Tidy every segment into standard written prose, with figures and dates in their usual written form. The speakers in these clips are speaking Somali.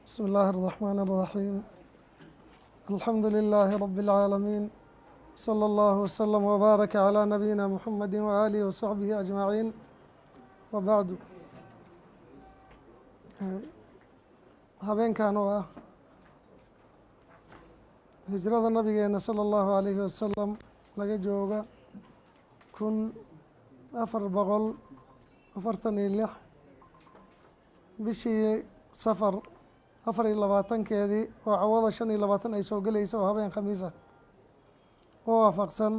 بسم الله الرحمن الرحيم. الحمد لله رب العالمين، صلى الله وسلم وبارك على نبينا محمد وآله وصحبه أجمعين، وبعد. Habeenkan oo ah hijrada nabigeena sala allahu alayhi wasalam laga jooga 1446, bishii Safar 24-keedii, oo cawada 25 ay soo gelaysa, oo habeen Khamiis ah, oo waafaqsan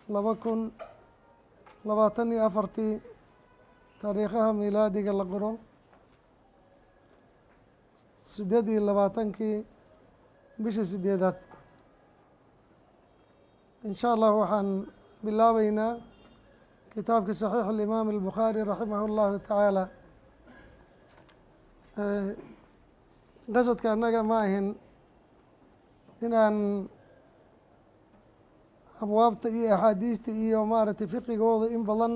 2024-tii taariikhaha miilaadiga la qoro, 28-kii bisha sideedaad. In sha Allah waxaan bilaabeynaa kitaabka Saxiix alimaam albukhaari raximah اllahu tacaala. Qasadka annaga ma ahin inaan abwaabta iyo axaadiista iyo maaragtay fiqigooda in badan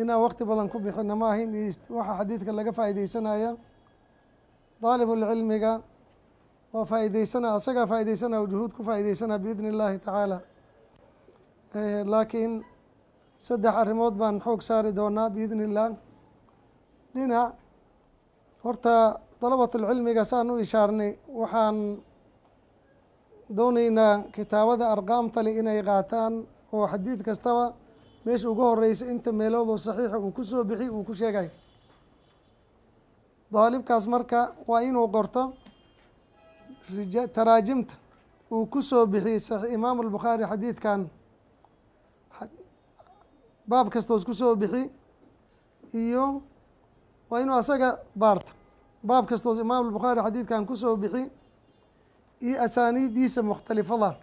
inaan waqti badan ku bixino ma ahin, iyo waxa xadiidka laga faa'iideysanaya. Daalibulcilmiga waa faa'iideysana, asagaa faa'iideysana, juhuud ku faa'iideysana biidni اllahi tacaala. Laakiin saddex arrimood baan xoog saari doonaa biidni illah. Dhinac horta dalabatulcilmiga saan u ishaarnay, waxaan dooneynaa kitaabada arqaamtale inay qaataan, oo xadiid kastaba meesha ugu horeysa inta meeloodoo saxiixa uu ku soo bixi uu ku sheegay. Daalibkaas marka waa inuu qorto taraajimta uu ku soo bixiyey Imaam Albukhaari xadiidkan, baab kastoos ku soo bixi, iyo waa inuu asaga baarta baab kastoos Imaam Albukhaari xadiidkan ku soo bixi iyo asaaniiddiisa mukhtalifada.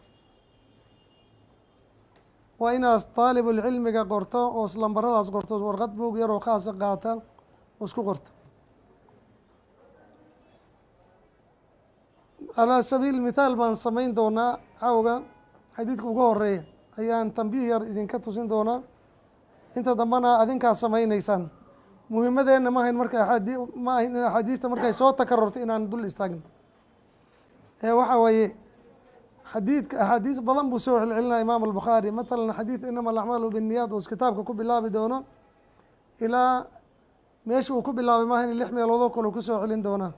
Waa inaas daalibulcilmiga qorto oo lambaradaas qorto, warqad buug yaroo khaasa qaata oo isku qorto. Calaa sabiil mithaal baan samayn doonaa cawga xadiidka ugu horeeya ayaan tambiih yar idinka tusin doonaa, inta dambena adinkaas samayneysaan. Muhimadeenna ma ahayn marka axaadi ma ahayn in axaadiista markay soo takarorto inaan dul istaagno. Ee waxa weeye xadiidka axaadiis badan buu soo celcelinaya Imaam Albukhaari. Mathalan xadiid inama alacmaalu binniyaat oo kitaabka ku bilaabi doono, ilaa meesha uu ku bilaabay maaha in lix meeloodoo kale ku soo celin doonaa,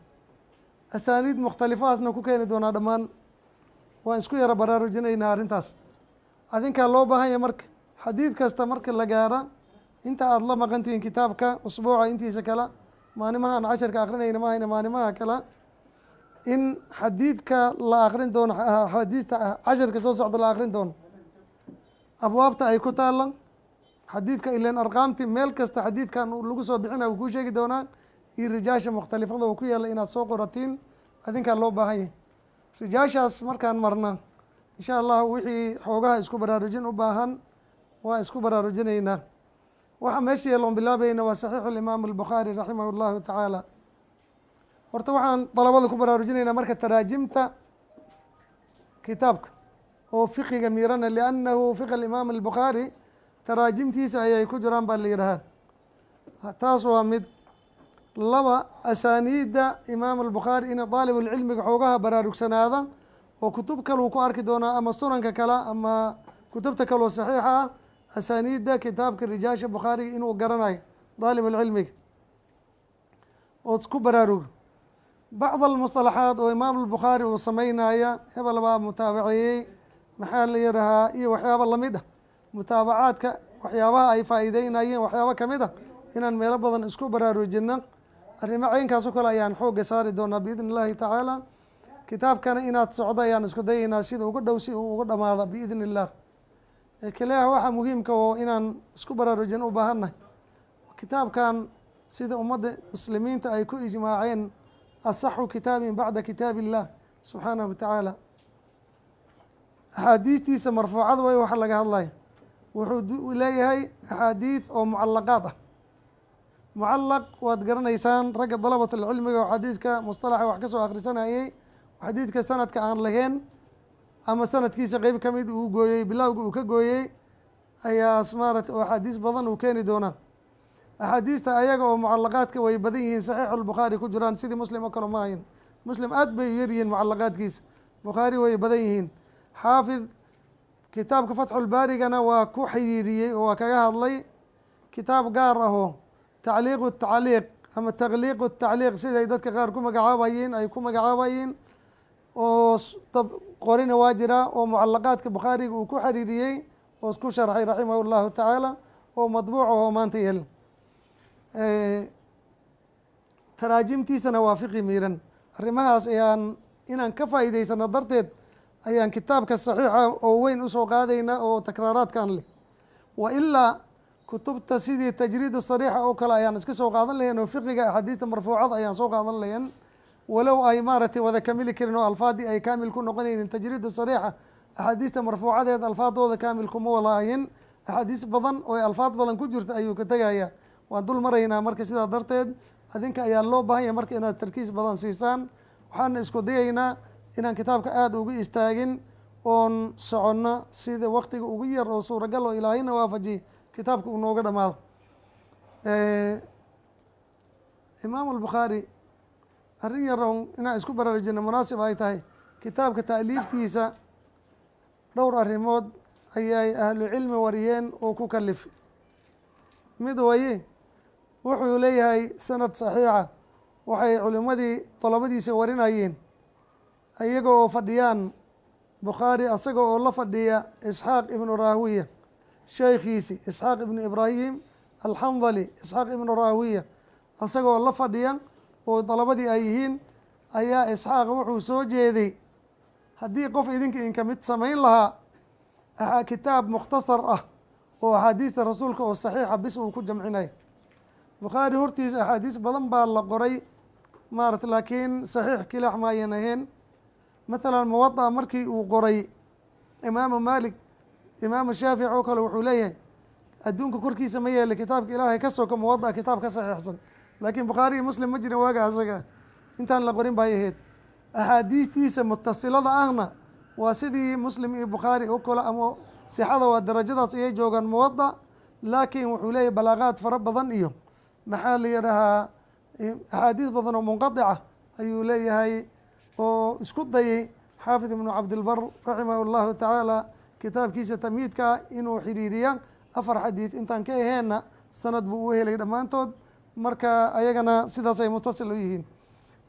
asaaniid mukhtalifahaasna ku keeni doonaa. Dhammaan waan isku yara baraarujinaynaa arrintaas. Adinkaa loo baahan yahay marka xadiid kasta marka la gaara, inta aada la maqan tihiin kitaabka usbuuca intiisa kale, maalimaha aan casharka akrinayna mahayna maalimaha kale, in xadiidka la akrin doono, axaadiista casharka soo socda la akrin doono, abwaabta ay ku taalla xadiidka, ilan arqaamti meel kasta xadiidkan lagu soo bixina uu kuu sheegi doonaa, iyo rijaasha mukhtalifada uu ku yaalla inaad soo qoratiin. Adinkaa loo baahan yahay. Rijaashaas markaan marna, insha Allah wixii xoogaha isku baraarujin u baahan waa isku baraarujinaynaa. Waxa meesha yeeloon bilaabayna waa Saxiixu Alimaam Albukhaari raximah llahu tacaala. Horta waxaan dalabada ku baraarujinaynaa marka taraajimta kitaabka oo fiqiga miirana, liannahu fiq alimaam Albukhaari taraajimtiisa ayay ku jiraan baa la yidhahaa. Taas waa mid. Laba, asaaniidda Imaam Albukhaari in daalibulcilmiga xoogaha baraarugsanaada, oo kutub kaleu ku arki doonaa ama sunanka kale ama kutubta kaloo saxiixa ah, asaaniidda kitaabka rijaasha Bukhaariga inuu garanayo daalibulcilmiga ood ku baraarugo. Bacd almusطalaxaat oo Imaam Albukhaari uu sameynaya, hebel baa mutaabaceeyey, maxaa la yidhahaa, iyo waxyaaba lamid ah, mutaabacaadka waxyaabaha ay faa'iideynayeen waxyaaba kamid ah inaan meelo badan isku baraarujina. Arrimo caynkaas oo kale ayaan xoogga saari doonaa biidni illahi tacaala. Kitaabkana inaad socdo ayaan isku dayaynaa sida uga dhow si uu uga dhamaada biidni illah. Kaliyaha waxaa muhiimka oo inaan isku baraarujin u baahannahay, kitaabkan sida ummadda muslimiinta ay ku ijmaaceen asaxu kitaabin bacda kitaab illah subxaanahu wa tacaala. Axaadiistiisa marfuucada way waxa laga hadlaya. Wuxuu leeyahay axaadiid oo mucalaqaad ah. Mucalaq waad garanaysaan, ragga dalabat alcilmiga oo xadiidka mustalaxa wax ka soo akhrisanayay, xadiidka sanadka aan lahayn ama sanadkiisa qeyb ka mid uu gooyey, bilowga uu ka gooyey, ayaas maaragtay oo axaadiis badan uu keeni doonaa. Axaadiista ayaga oo mucalaqaadka way badan yihiin, saxiixu lbukhaari ku jiraan, sidii Muslim oo kale ma ahayn. Muslim aad bay yar yihiin mucalaqaadkiisa, Bukhaari way badan yihiin. Xaafid kitaabka Fatxulbaarigana waa ku xiriiriyey oo waa kaga hadlay kitaab gaar ahoo Tacliiqu Tacliiq ama Takliiqu Tacliiq, siday dadka qaar ku magacaabayeen, ay ku magacaabayeen oo qorina waa jiraa, oo mucalaqaadka Bukhaariga uu ku xiriiriyey oo isku sharxay, raximahu llahu tacaala, oo madbuuc oo maanta yel. Taraajimtiisana waa fiqi miiran. Arrimahaas ayaan inaan ka faa'iideysano darteed ayaan kitaabka saxiixa oo weyn usoo qaadaynaa oo takraaraadkan leh. Wa ilaa kutubta sidii Tajriid Sariixa oo kale ayaan iska soo qaadan lahayn, oo fiqiga axaadiista marfuucada ayaan soo qaadan lahayn, walow ay maaragtay wada kamili karin oo alfaadii ay kaamil ku noqonaynin. Tajriid Sariixa axaadiista marfuucadeed alfaadooda kaamil kuma wada ahin, axaadiis badan oo alfaad badan ku jirta ayuu ka tegaya. Waan dul maraynaa. Marka sidaa darteed adinka ayaa loo baahan yahay marka inaad tarkiis badan siisaan. Waxaana isku dayaynaa inaan kitaabka aada ugu istaagin oon soconno sida waktiga ugu yar oo suuragal oo Ilaahayna waafajiy kitaabka uu nooga dhamaado. Imaam Albukhaari, arrin yar oon inaan isku baraarujino munaasib ay tahay, kitaabka taaliiftiisa dhowr arrimood ayay ahlu cilmi wariyeen oo ku kalifay. Mid waye, wuxuu leeyahay sanad saxiixa, waxay culimmadii dalabadiisa warinayeen iyaga oo fadhiyaan Bukhaari asaga oo la fadhiya Isxaaq ibnu Raawiya, sheekhiisi Isxaaq ibnu Ibraahim Alxandali, Isxaaq ibnu Raawiya asagoo la fadhiya oo dalabadii ay yihiin, ayaa Isxaaq wuxuu soo jeeday haddii qof idinka inka mid samayn lahaa kitaab mukhtasar ah oo axaadiista rasuulka oo saxiixa bis uu ku jamcinayo. Bukhaari hortiisa axaadiis badan baa la qoray maarata, laakiin saxiix kilaax maayan ahayn. Mathalan Muwada'a markii uu qoray Imaamu Maalik, Imaamu Shaafici oo kale wuxuu leeyahay adduunka korkiisa ma yeela kitaabka Ilaahay ka soko Muwada'a kitaab ka saxiixsan. Laakiin Bukhaari iyo Muslim ma jirin waaga asaga, intaan la qorin bay ahayd. Axaadiistiisa mutasilada ahna waa sidii Muslim iyo Bukhaari oo kale, ama sixada waa darajadaas ayay joogaan Muwada. Laakiin wuxuu leeyahay balaaqaad fara badan iyo, maxaa la yidhahaa, axaadiis badan oo munqatica ayuu leeyahay, oo isku dayay Xaafid ibnu Cabdilbar raximahu llahu tacaala kitaabkiisa Tamhiidka inuu xiriiriya. Afar xadiid intaan ka aheenna sanad buu u helay dhammaantood, marka ayagana sidaas ay mutasil u yihiin.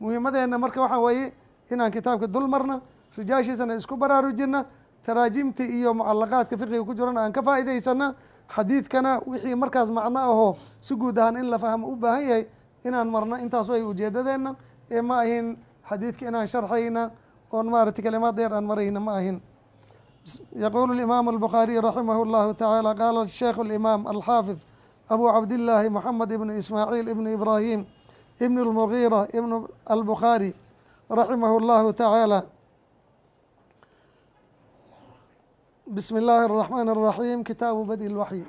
Muhiimadeenna marka waxaa weeye inaan kitaabka dul marna, rijaashiisana isku baraarujina, taraajimta iyo mucalaqaadka fiqiga ku jirana aan ka faa'iidaysana, xadiidkana wixii markaas macno ahoo si guud ahaan in la fahmo u baahan yahay inaan marno. Intaas way ujeedadeenna ee ma ahin xadiidka inaan sharxayna oon maaragtay kalimaad dheer aan marayna ma ahin. Yaqulu الإمام البخاري رحمه الله تعالى: قال الشيخ الإمام الحافظ أبو عبد الله محمد بن إسماعيل بن إبراهيم ابن المغيرة ابن البخاري رحمه الله تعالى: بسم الله الرحمن الرحيم، كتاب بدء الوحي.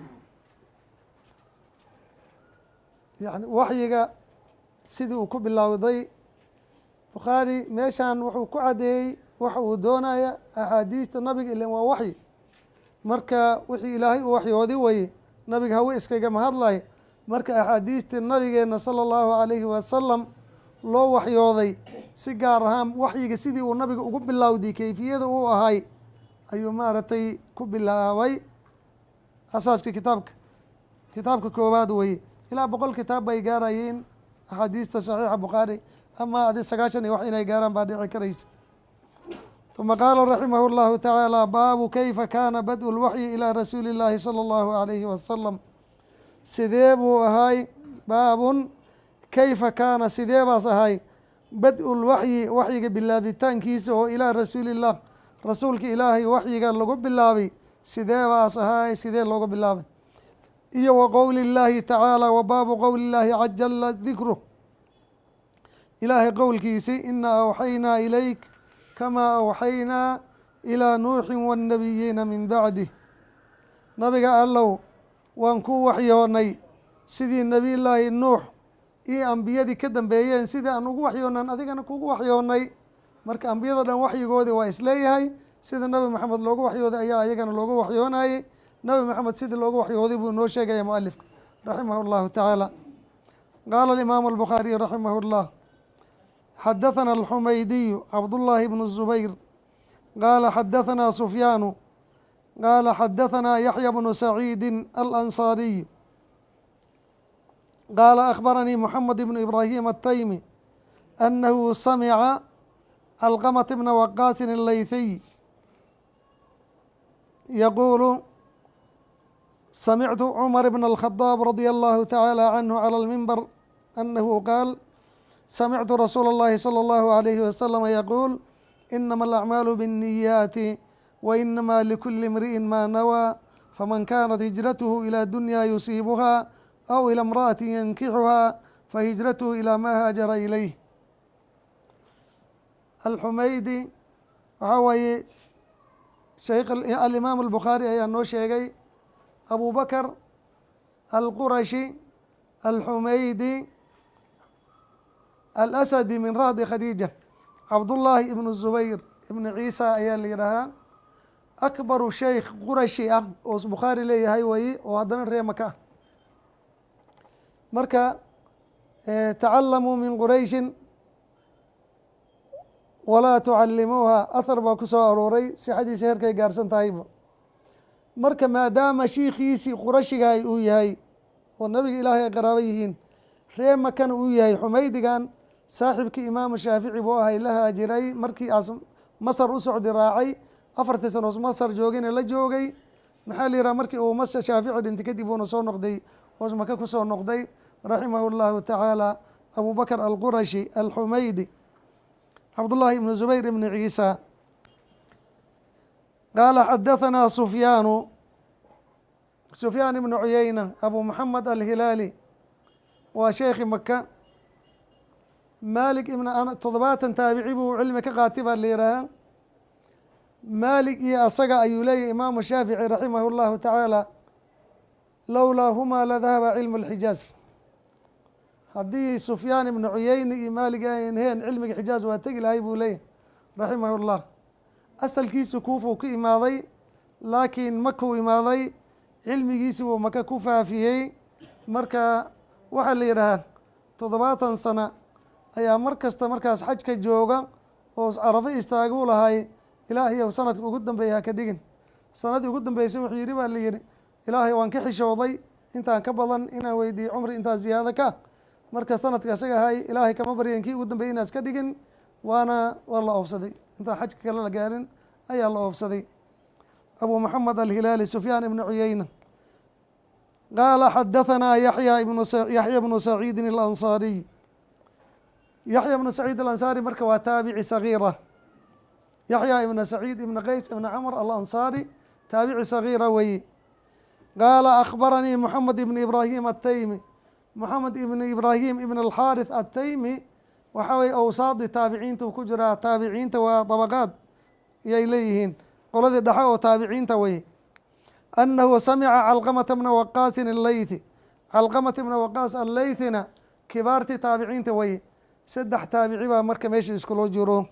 Yani waxyiga sidii uu ku bilowday. Bukhaari meeshaan wuxuu ku caddeeyey waxa uu doonaya axaadiista nabiga, ilan waa waxyi. Marka wixii Ilaahay uu waxyoodi waye, nabiga hawe iskagama hadlayo. Marka axaadiistii nabigeena sala allahu calayhi wasalam loo waxyooday, si gaar ahaan waxyiga sidii uu nabiga ugu bilowday, kayfiyada uu ahay ayuu maaragtay ku bilaabay asaaska kitaabka. Kitaabka koowaad weye. Ilaa 100 kitaab bay gaarayeen axaadiista saxiixa Bukhaari, ama adi 90 iyo wax inay gaaraan baa dhici karaysa. ثuma qaala raximah اllahu tacaala: baabu kayfa kaana badءu اlwaxyi ilى rasuuli اllahi salى اllahu عalayhi wasalam. Sidee buu ahay, baabun kayfa kaana, sidee baas ahay, bad-u lwaxyi, waxyiga bilaabitaankiisa oo ilaa rasuulillah, rasuulka Ilaahay waxyiga lagu bilaabay, sidee baas ahay, sidee loogu bilaabay, iyo wa qowli اllaahi tacaala, wa baabu qowli اllaahi jala dikruh, Ilaahay qowlkiisi: inaa awxaynaa ilayk kamaa awxaynaa ilaa Nuuxin waannabiyiina min bacdih. Nabiga Allow, waan ku waxyoonay sidii Nebiyullaahi Nuux iyo ambiyadii ka dambeeyeen, sidii aan ugu waxyoonaan adigana kugu waxyoonay. Marka ambiyada dhan waxyigoodii waa isleeyahay. Sida Nabi Maxamed loogu waxyooday ayaa ayagana loogu waxyoonayey. Nabi Maxamed sidii loogu waxyooday buu inoo sheegaya mualifka Raximah اllahu tacaala. Qaala alimaamu albukhaariyu raximah اllah: xadathana alxumaydiyu cabdullaahi bnu zubayr qaala xadahanaa sufyaanu qaala xadahanaa yaxya bnu saciidi alansaariy qaala akhbaranii moxamed ibnu ibraahim ataymi annahu samica calqamata bna waqaasin allaythiy yaquulu: samictu cumar bna alkhadaab radia allahu tacaala canhu cala almimbar annahu qaal: samictu rasuula اllahi salى allahu alayhi wasalama yaquul: inama alacmaalu biاnniyaati wa inama likuli imri'in ma nawaa, faman kaanat hijratuhu ilى dunya yusiibuha aw ilى imra'ati yankixuha fahijratuhu ilى ma haajara ilayh. Alxumaydi waxaa waaye sheikh alimaam albukhaari ayaa noo sheegay, Abu Bakr Alqurashi Alxumaydi Alasadi min rahdi Khadiija, Cabdullaahi ibnu Zubayr ibnu Ciisa ayaa la yidhaahaa. Akbaru sheikh qurashi ah oo Bukhaari leeyahay waye, oo haddana ree Maka ah. Marka tacalamuu min Qurayshin walaa tucallimuuha, ahar baa ku soo arooray sixadiisa heerkay gaarsan tahayba. Marka maadaama shiikhiisii qurashigahay uu yahay oo nabiga Ilaahay ay qaraabo yihiin, ree Makana uu yahay, Xumaydigan saaxibkii Imaamu Shaafici buu ahay, la haajiray markii aas Masar u socdi, raacay 4tii sanoos Masar joogina la joogay. Maxaa la yidhaha, markii uu Shaafici dhintay kadib uuna soo noqday oos Maka ku soo noqday, raximahu llahu tacaala. Abu Bakr Alqurashi Alxumaydi Cabdullaahi ibnu Zubayr ibni Ciisa qaala xadahanaa Sufyaanu, Sufyaan ibnu Cuyeyna Abu Moxamed Alhilaali, waa sheekhi Maka. Maalik ibn 70 taabici buu cilmi ka qaatay baa la yihaahaa. Maalik iyo asaga ayuu leeyahy Imaamu Shaafici raximah اllahu tacaala: lowlaahumaa ladahaba cilmu اlxijaaz. Haddii Sufyaan ibnu Cuyeyne iyo Maalig ayn heen, cilmiga Xijaaz waa tegi lahay, buu leeyahy raximah اllah. Asalkiisu Kuufuu ku imaaday, laakiin Makuu imaaday, cilmigiisi buu Maka ku faafiyey. Marka waxaa la yidhahaa 70 sano ayaa mar kasta markaas xajka jooga oo Carafo istaaguu lahay: Ilaahayow, sanadka ugu dambeeya ha ka dhigin. Sanadii ugu dambeysay wuxuu yidhi, baa la yidhi: Ilaahay, waan ka xishooday intaan ka badan inaan weydiiyo cumri intaa ziyaado ka. Marka sanadka isaga ahay Ilaahay kama baryan kii ugu dambeeyay inaan iska dhigin. Waana waa la oofsaday, intaan xajka kale la gaarin ayaa la oofsaday. Abu Moxamed Alhilaali Sufyaan ibnu Cuyeyna qaala xadahanaa Yaxya ibnu Yaxya bnu Saciidin Alansaariy. Yaxya ibnu Saciid Alansaari marka waa taabici sagiira. Yaxya ibna Saciid ibna Qays ibna Camr Alansaari taabici sagiira weye. Qaala akhbaranii Moxamed ibn Ibraahim Ataymi. Moxamed ibn Ibraahim ibn Alxaarith Ataymi waxaa weye awsaadi taabiciinta ku jiraa. Taabiciinta waa dabaqaad ayay leeyihiin, qoladii dhexe oo taabiciinta weye. Annahu samica Calqamata bna Waqaasin Allaythi. Calqamata bna Waqaas Allaythina kibaartii taabiciinta weye. Saddex taabici baa marka meesha iskula jiro,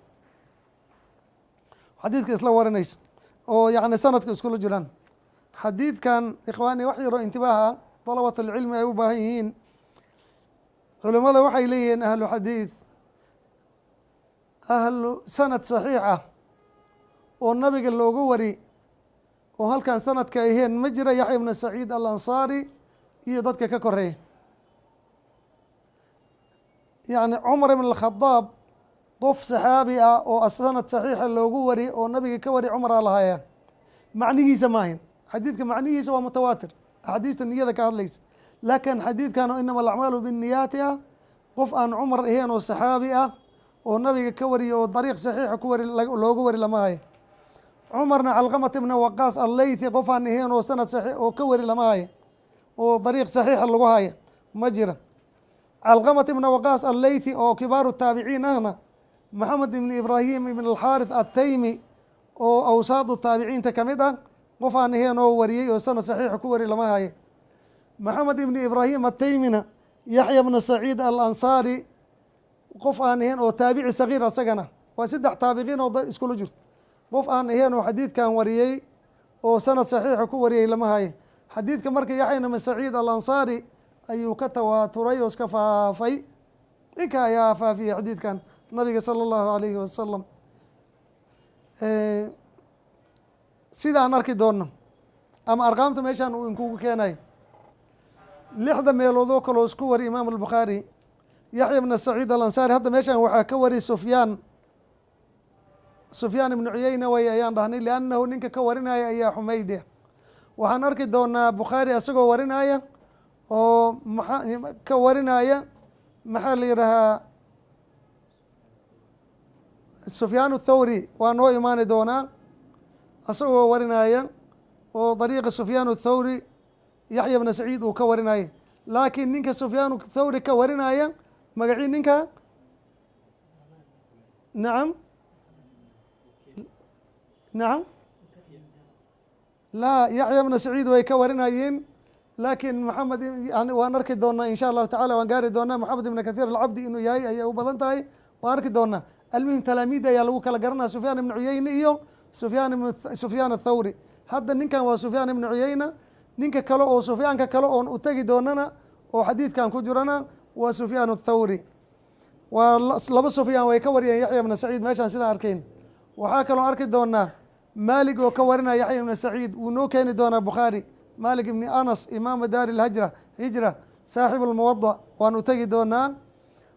xadiidka isla warinaysa oo yacni sanadka iskula jiraan. Xadiidkan, ikhwaani, wax yaroo intibaaha dalabat alcilmi ay u baahan yihiin. Culimmada waxay leeyihiin, ahlu xadiid, ahlu sanad saxiix ah oo nabiga looga wari oo halkan sanadka aheen ma jira, Yaxya ibna Saciid Alansaari iyo dadka ka koreeya. Yacni Cumar ibn Alkhadaab qof saxaabi ah oo sanad saxiixa loogu wari oo nabiga ka wari Cumaraa lahaaya. Macnihiisa maahin, xadiidka macnihiisa waa mutawaatir, axaadiista niyada ka hadlaysa, laakiin xadiidkan oo inama alacmaalu binniyaati ah, qof aan Cumar ahayn oo saxaabi ah oo nabiga ka wariyo oo dariiq saxiixa ku wari loogu wari lama hayo. Cumarna Calqamat ibna Waqaas Allaythi qof aan ahayn oo sanad saxiix oo ka wari lama hayo oo dariiq saxiixa lagu haya ma jira. Calqamat ibna Waqaas Allaythi oo kibaaru taabiciin ahna, Maxamed ibn Ibraahim ibn Alxaarith Attaymi oo awsaadu taabiciinta ka mid ah, qof aan ahayn oo wariyey oo sanad saxiixa ku wari lama hayo. Maxamed ibn Ibraahim Attaymina Yaxya bna Saciid Alansaari qof aan ahayn oo taabici sagiir asagana, waa saddex taabiciin oo iskula jirto, qof aan ahayn oo xadiidkan wariyey oo sanad saxiixa ku wariyey lama hayo. Xadiidka marka Yaxya ibn Saciid Alansaari ayuu ka tawaaturay oo iska faafay. Ninka ayaa faafiyey xadiidkan nabiga sala allahu alayhi wasalam. Sidaan arki doono ama arqaamta meeshaan uu inkugu keenayo 6da meelood oo kaloo isku wari imaam albukhaari Yaxya bna Saciid Alansaari. Hadda meeshaan waxaa ka wari Sufyaan ibnu Cuyeyna way ayaan dhahnay, liannahu ninka ka warinaya ayaa Xumaydi. Waxaan arki doonaa Bukhaari isagoo warinaya oo maa ka warinaya, maxaa la yidhahaa, Sufyaan Athawri waa noo imaani doonaa isagoo warinaya oo dariiqa Sufyaan Athawri Yaxya bna Saciid uu ka warinaya. Laakiin ninka Sufyaan Thawri ka warinaya magacii ninka, nacam nacam, laa, Yaxya bna Saciid way ka warinayeen, laakiin Maxamed yani waan arki doonaa insha allahu tacala, waan gaari doonaa Maxamed ibn Kathiir Alcabdi inuu yahay ayay u badan tahay, waan arki doonaa. Almuhim, talaamiidda ayaa lagu kala garanaya Sufyaan ibnu Cuyeyne iyo Sufyaan Athawri. Hadda ninkan waa Sufyaan ibnu Cuyeyna, ninka kale oo Sufyaanka kale oon u tegi doonana oo xadiidkan ku jirana waa Sufyaan Athawri. Waa laba Sufyaan way ka wariyeen Yaxya bna Saciid meeshaan sidaan arkayn. Waxaa kaloo arki doonaa Maalig oo ka warinaya Yaxya ibna Saciid, wuu noo keeni doonaa Bukhaari. Maalik ibni Anas, imaamu daari lhajra hijra, saaxibu lmuwada, waan u tegi doonaa.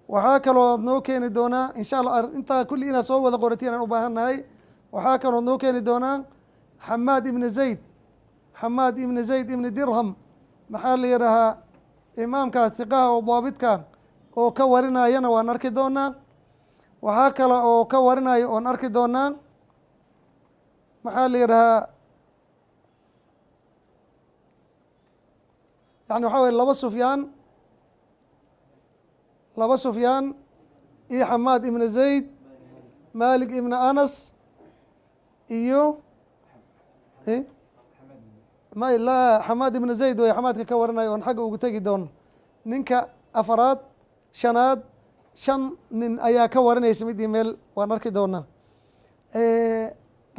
Waxaa kaloo noo keeni doonaa insha allah, intaa kulli inaad soo wada qoratiin aan u baahan nahay. Waxaa kaloo noo keeni doonaa Xamaad ibni Zayd, Xamaad ibni Zayd ibni Dirham, maxaa la yidhahaa, imaamkaas hiqaha oo daabidka oo ka warinayana waan arki doonaa. Waxaa kale oo ka warinaya oon arki doonaa, maxaa la yidhahaa, yani waxaa weye laba Sufyaan iyo Xamaad ibni Zayd, Malik ibni Anas iyo may laa, Xamaad ibni Zayd way Xamaadka ka warinayo oon xagga ugu tegi doono. Ninka afaraad, shanaad, shan nin ayaa ka warinaysa midii meel, waan arki doonaa.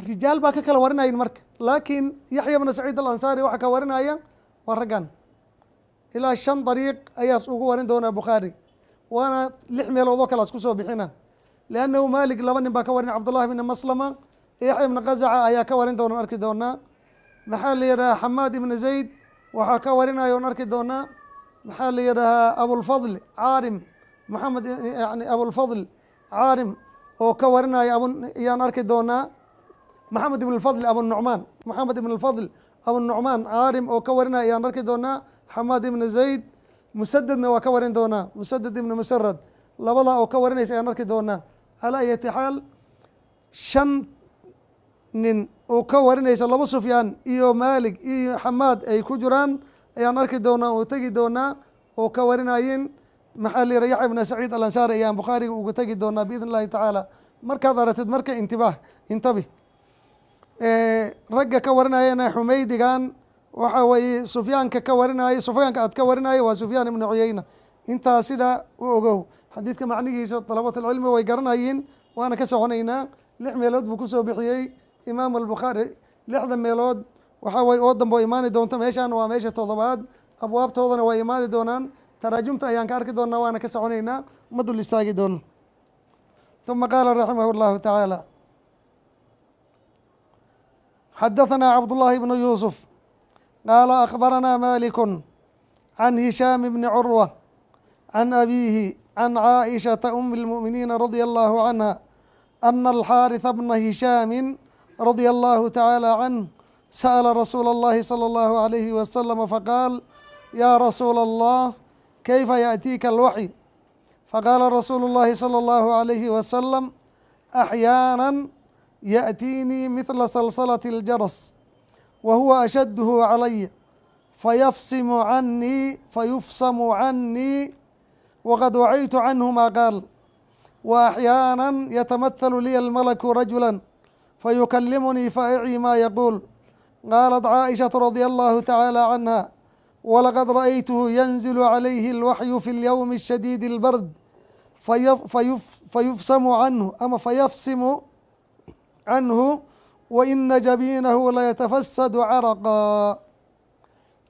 Rijaal baa ka kala warinayin marka, laakiin Yaxya bna Saciid Alansaari waxa ka warinaya waa raggan. Ilaa shan dariiq ayaas ugu warin doonaa Bukhaari, waana lix meelood oo kale as ku soo bixina, liannahu Malik laba nin baa ka warin, Cabdullahi bni Maslama, Yaxya ibna Qazaca ayaa ka warin doona, arki doonaa. Maxaa la yidhahaa, Xamaad ibni Zayd waxaa ka warinaya oon arki doonaa, maxaa la yidhahaa, Abulfadl Caarim, Maxamed, yani Abulfadl Caarim oo ka warinaya abu ayaan arki doonaa. Maxamed ibn Lfadl Abunucmaan, Maxamed ibn Lfadl Abunucmaan Caarim oo ka warinaya ayaan arki doonaa. Xamaad ibni Zayd, Musadedna waa ka warin doonaa, Musaded ibni Musarad, labadaa oo ka warinaysa ayaan arki doonaa. Calaa ayati xaal, shan nin oo ka warinaysa, laba Sufyaan iyo Maalik iyo Xamaad ay ku jiraan, ayaan arki doonaa oo tegi doonaa oo ka warinayeen, maxaa la yiha, Yaxya bna Saciid Alansaari ayaan Bukhaariga uga tegi doonaa biidn illahi tacaala. Markaad aragtid marka intibaah, intabi, ragga ka warinayana Xumaydigan waxa weeye Sufyaanka ka warinaayo, Sufyaanka aad ka warinayo waa Sufyaan ibnu Cuyeyna. Intaa sidaa u ogow. Xadiidka macnihiisa dalabat alcilmi way garanayiin, waana ka soconaynaa. Lix meelood buu kusoo bixiyey imaam Albukhaari. Lixda meelood waxaa weye oo dambe oo imaani doonto. Meeshaan waa meesha toddobaad, abwaabtoodana way imaani doonaan, taraajumta ayaan ka arki doonaa, waana ka soconaynaa, ma dul istaagi doono. ثuma qaala raximah اllahu tacaala: xadaثna Cabdullahi bnu Yuusuf qaala akhbarana Maliku can Hishaam bni Curwa can abiihi can Caaئishaةa أmi اlmuؤminiina radia allahu canha ana alxaariثa bna Hishaami radia allahu tacaala canh sa'la rasuula اllahi salى اllahu عalayhi wasalam faqaal: ya rasuula allah, kayfa yaأtiika alwaxy? Faqaala rasuulu اllahi salى اllahu عalayhi wasalam: axyaana yaأtiinii mithla salsalati اljaras wa huwa ashadhu calay, fayafsimu canii, fayufsamu canii waqad wacaytu canhu ma qaal, wa axyaana yatamahalu liya almalaku rajula fayukalimunii faacii ma yaquul. Qaalat Caaishaةu radia allahu tacaala canha: walaqad ra'aytuhu yanzilu calayhi alwaxyu fi اlyowmi الshadiid اlbard, fayufsamu canhu ama fayafsimu canhu, waina jabiinahu layatafasadu caraqa.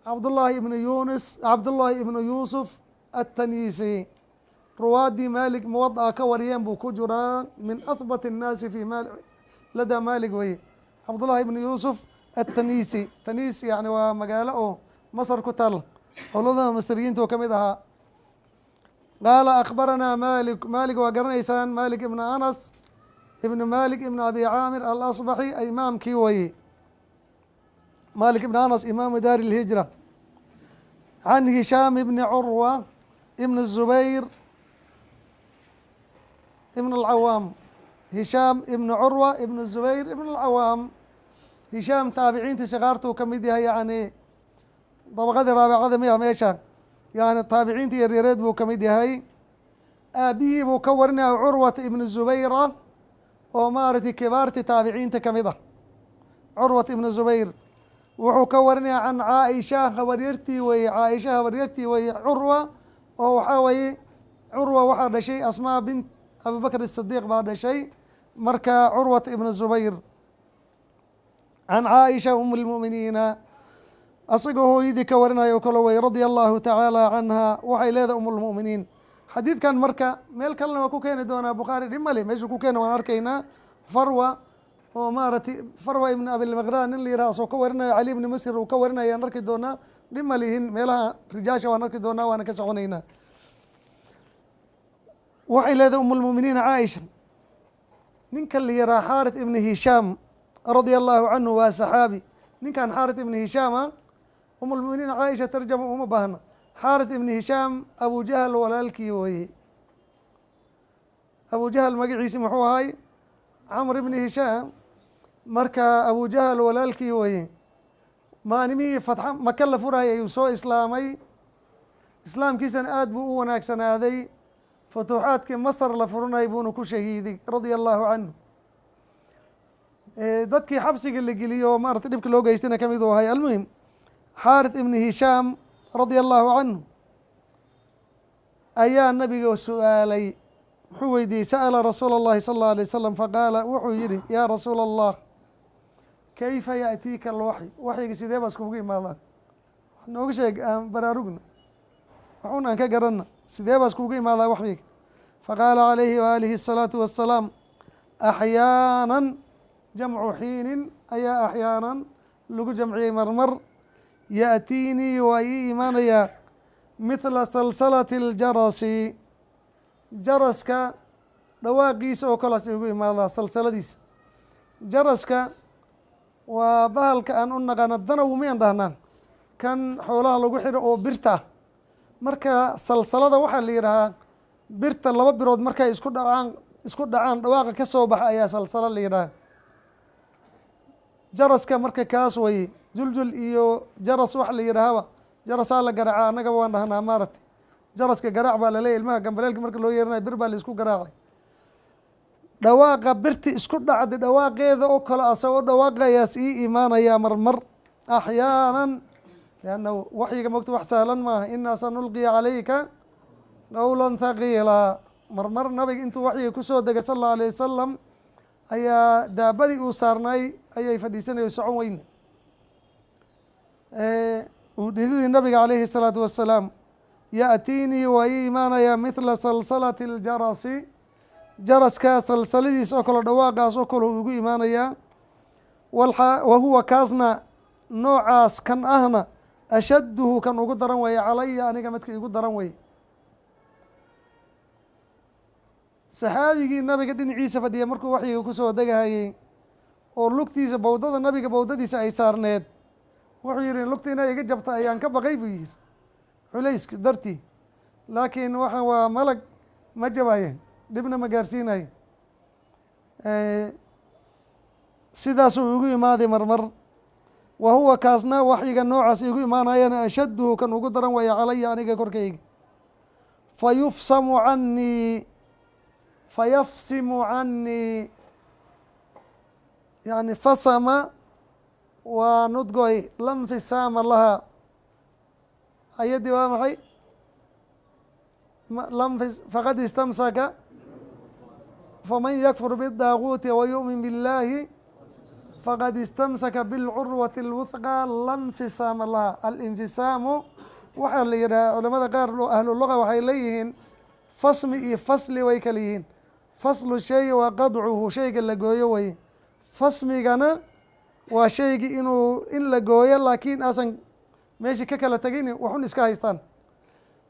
Cabdullaahi ibnu Yunis, Cabdullaahi ibnu Yuusuf Ataniisi, ruwaaddii Maalik Muwada'a ka wariyeen buu ku jiraa. Min ahbat الnaasi fi ladaa Maalik weye Cabdullahi ibnu Yuusuf Ataniisi. Taniis yani waa magaalo oo Masar ku taal, culamada masriyiinta oo ka mid ahaa. Qaala akhbaranaa Malik. Maalik waa garanaysaan, Malik ibnu Anas ibnu Malik ibn Abi Caamir Alasbaxi, imaamkii weye, Malik ibn Anas, imaamu daari اlhijra. Can Hishaam ibni Curwa ibn Zubayr ibn Alcawaam. Hishaam ibn Curwa ibn Zubayr ibn Alcawaam. Hishaam taabiciintii sikaartuu ka mid yahay, yani dabaqadii raabicada miya meeshaan, yani taabiciintii yaryareed buu ka mid yahay. Aabihii buu ka warinaya, Curwata ibnu Zubayr ah, oo maaragtay kibaartii taabiciinta ka mid ah. Curwata ibnu Zubayr wuxuu ka warinaya can Caaisha, habaryartii weye. Caaisha habaryartii weye Curwa, oo waxaa weye Curwa waxaa dhashay Asmaa bint Abubakr Asidiiq baa dhashay. Marka Curwata ibnu Zubayr can Caaisha um lmu'miniina, asagoo hooyadii ka warinayo kalo wey, radia allahu tacaala canha. Waxay leedahay um lmu'miniin xadiidkan marka meel kalena waa ku keeni doonaa Bukhaari, dhib male, meeshuu ku keena waan arkaynaa. Farwa oo maaragtay Farwa ibn Abilmaqran nin la yiraha asoo ka warinayo Cali ibni Masir uu ka warinaya aan arki doonaa, dhib ma lihin. Meelaha rijaasha waan arki doonaa, waana ka soconaynaa. Waxay leedahay um lmu'miniin Caaisha, ninka la yihaha Xaarith ibni Hishaam radia allahu canhu waa saxaabi. Ninkan Xaarith ibni Hishaam ah, um lmuminiin Caaisha tarjama uma baahna. Xaarith ibni Hishaam Abu Jahl walaalkii weye. Abu Jahl magaciisi muxuu ahay? Camr ibni Hishaam. Marka Abu Jahl walaalkii weye. Maalimihii fatxa Maka la furayay ayuu soo islaamay, islaamkiisana aada buu u wanaagsanaaday. Futuuxaadkii Masar la furanay buuna ku shahiiday, radia allahu canhu. Dadkii xabsiga la geliyo maarata dhibka loo geystayna kamid uu ahay. Almuhim, Xaarith ibni Hishaam radia allahu canhu ayaa nabiga su-aalay. Muxuu weydiiyey? Sa'ala rasuula اllahi sala اllah alay wasalam faqaala, wuxuu yihi: yaa rasuula Allah, kayfa yaأtiika alwaxy? Waxyiga sidee baa iskugu imaadaan? Wax nooga sheeg, aan baraarugna, waxun aan ka garanna. Sidee baa iskugu imaadaa waxyiga? Faqaala calayhi waalihi الsalaatu wassalaam: axyaanan, jamcu xiinin ayaa axyaanan lagu jamciyey, marmar, yaأtiinii waa ii imaanayaa mithla salsalati اljarasi, jaraska dhawaaqiisa oo kalaas igu imaadaa, salsaladiisa. Jaraska waa bahalka aan u naqaano danaw miyaan dhahnaa, kan xoolaha lagu xiro oo birta ah. Marka salsalada waxaa la yidhahaa birta laba birood markay isku dhacaan dhawaaqa ka soo baxa ayaa salsalo la yidhaha. Jaraska marka kaas waye, juljul iyo jaras wax la yidhaahaba, jarasaa la garaacaa, annagaba waan dhahnaa maaragtay, jaraska garaac baa laleeyahy. Ilmaha gambaleelka marka loo yeeranayo bir baa la isku garaacay. Dhawaaqa birti isku dhacday dhawaaqeeda oo kale asagoo dhawaaqayaas ii imaanayaa marmar, axyaanan, lianna waxyiga mogta wax sahlan maaha. Inaa sanulqi calayka qowla thaqiila. Marmar nabiga intuu waxyiga kusoo degay sal allahu alayh wasalam ayaa daabadii uu saarnaay ayay fadhiisanay, socon weyne uu dhididii. Nabiga calayhi الsalaatu wassalaam yaأtiinii waa ii imaanayaa mithla salsalati اljarasi, jaraska salsaladiis oo kale, dhawaaqaas oo kale uu igu imaanayaa. Wa huwa kaasna, noocaas kan ahna, ashadduhu kan ugu daran weeye, calaya aniga midka igu daran weye. Saxaabigii nabiga dhinaciisa fadhiya markuu waxyiga kusoo degahayey oo lugtiisa bowdada nabiga bowdadiisa ay saarneed, wuxuu yihi: lugta inay iga jabta ayaan ka baqay, buu yihi, culayska dartii. Laakiin waxa waa malag, ma jabaye, dhibna ma gaarsiinayo. Sidaasuu igu imaaday marmar. Wa huwa kaasna, waxyiga noocaas igu imaanayana, ashadduhu kan ugu daran weeye, calaya aniga korkayga. Fayufsamu canii, fayafsimu canii, yani fasama waa nudgoy, la nfisaama laha. Ayaddii waa maxay? Faqad istamsaka, faman yakfur bidaaguuti wa yu'min biاllaahi Faqad istamsaka bilcurwati اlwuthqa la nfisaama laha. Alinfisaamu waxaa la yidhaha, culamada qaar ahluluga waxay leeyihiin fasmi iyo fasli way kala yihiin. Faslu shay waa qadcuhu, shayga la gooyo weye. Fasmigana waa shaygii inuu in la gooyo, laakiin aasan meeshii ka kala tegin, waxun iska haystaan.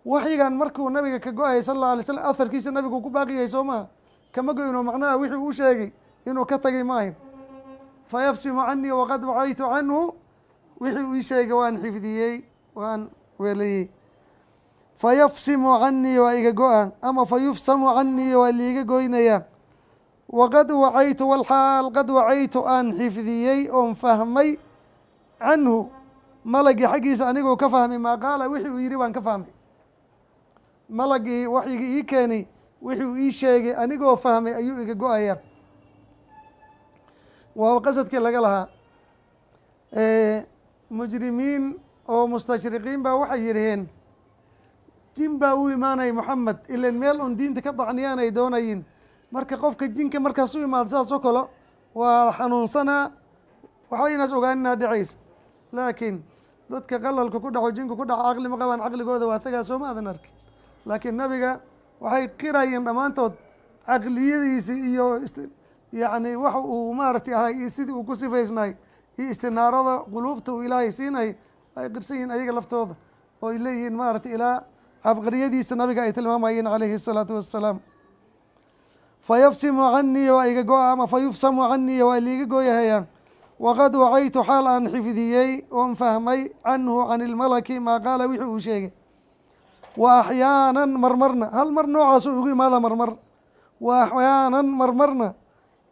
Waxyigan markuu nabiga ka go-ayay sala allahu alay slam, aharkiisa nabigu ku baaqiyay, soo maha? Kama goyno, macnaha wixii uu sheegay inuu ka tagay ma ahin. Fayafsimu canii waqad wacaytu canhu, wixii uu ii sheegay waan xifdiyey, waan weeleyey. Fayafsimu canii, waa iga go-a, ama fayufsamu canii, waa liiga goynayaa. Waqad wacaytu, walxaal qad wacaytu, aan xifdiyey oon fahmay, canhu, malagii xaggiisa anigoo ka fahmay, maa qaala, wixii uu yidhi baan ka fahmay. Malagii waxyigii ii keenay wixii uu ii sheegay anigoo fahmay ayuu iga go-ayaa. Waa qasadkii laga lahaa. Mujrimiin oo mustashriqiin baa waxay yidhaheen jin baa u imaanaya Moxamed, ilan meel un diinta ka dacniyaan ay doonayiin. Marka qofka jinka markaas u imaado saas oo kale waa xanuunsanaa, waxba inaas ogaaninaa dhacaysa. Laakiin dadka qalalka ku dhaco, jinku ku dhaco, caqli ma qabaan, caqligooda waa tagaa, sooma adan arkin? Laakiin nabiga waxay qirayeen dhammaantood caqliyadiisi iyo yacni waxa uu maaragtay ahay iyo sidii uu ku sifaysnaay iyo istinaarada quluubta uu Ilaahay siinay ay qirsan yihiin ayaga laftooda, oo ay leeyihiin maaragtay ilaa cabqariyadiisa nabiga ay tilmaamayeen calayhi الsalaatu wassalaam. Fayafsimu canii, waa iga go-a, ama fayufsamu canii, waa liiga gooyahayaa. Waqad wacaytu, xaal aan xifdiyey oon fahmay, canhu, can ilmalaki, maa qaala, wixii uu sheegay. Wa axyaanan, marmarna, hal mar noocaasuu igu imaada marmar. Wa axyaanan, marmarna,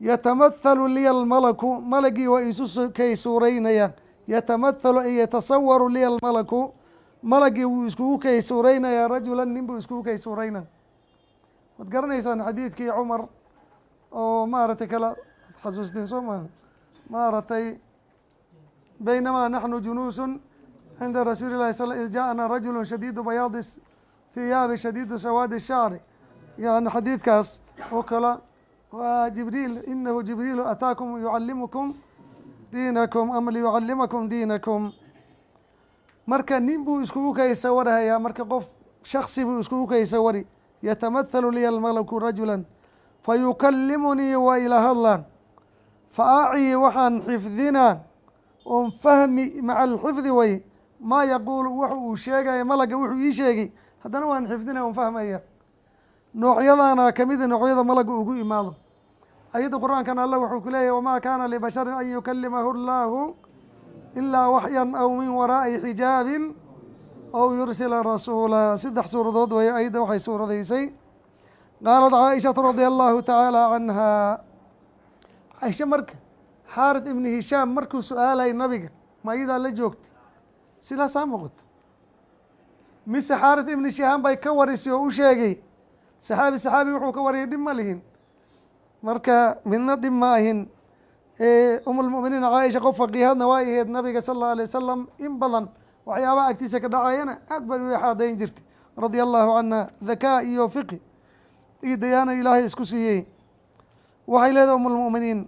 yatamathalu liya almalaku, malagii waa isu kay suuraynaya. Yatamathalu ay yatasawaru liya almalaku, malagii wuu iskugu kay suuraynayaa. Rajulan, nin buu iskugu kay suurayna. Waad garanaysaan xadiidkii Cumar oo maaragtay kala xasuusteen, soo maha? Maaragtay, baynamaa naxnu junuusun cinda rasuuli llahi sal id ja'ana rajulu shadiidu bayaadi thiyaabi shadiidu sawaadi shacri. Yani xadiidkaas oo kale waa Jibriil, inahu Jibriilu ataakum yucalimukum diinakum ama liyucalimakum diinakum. Marka nin buu iskugu kay sawarahayaa, marka qof shaksi buu iskugu kay sawari. Yatamathalu liya almalaku rajula fayukalimunii, waa ila hadlaan. Fa acii, waxaan xifdinaa oon fahmi, maca alxifdi way, maa yaquulu, wuxu uu sheegaya malaga, wuxuu ii sheegay haddana waan xifdinaya oon fahmaya. Noocyadaana kamida noocyada malaga ugu imaado. Ayadda Qur-aankan Alla wuxuu ku leeyahy: wamaa kaana libasharin an yukalimahu اllahu ilaa waxyan aw min waraa'i xijaabin aw yursila rasuula. Saddex suuradood way ayadda waxay suuradaysay. Qaalat Caaishatu radia allahu tacaala canha, Caaisha marka Xaarith ibni Hishaam markuu su-aalay nabiga, ma ayadaa la joogtay? Sidaasaa muuqato. Mise Xaarith ibni Hishaam bay ka warisay oo u sheegay? Saxaabi saxaabi wuxuu ka wariyay dhib ma lihin, marka midna dhib ma ahin. Umulmu'miniin Caaisha qof faqiihadna waa ahayd, nabiga sala allahu alay wasalam in badan waxyaabaha agtiisa ka dhacayana aad bay u ixaadayn jirtay, radia allahu canha. Dhakaa iyo fiqi iyo dayaana Ilaahay isku siiyey. Waxay leedahay umulmu'miniin: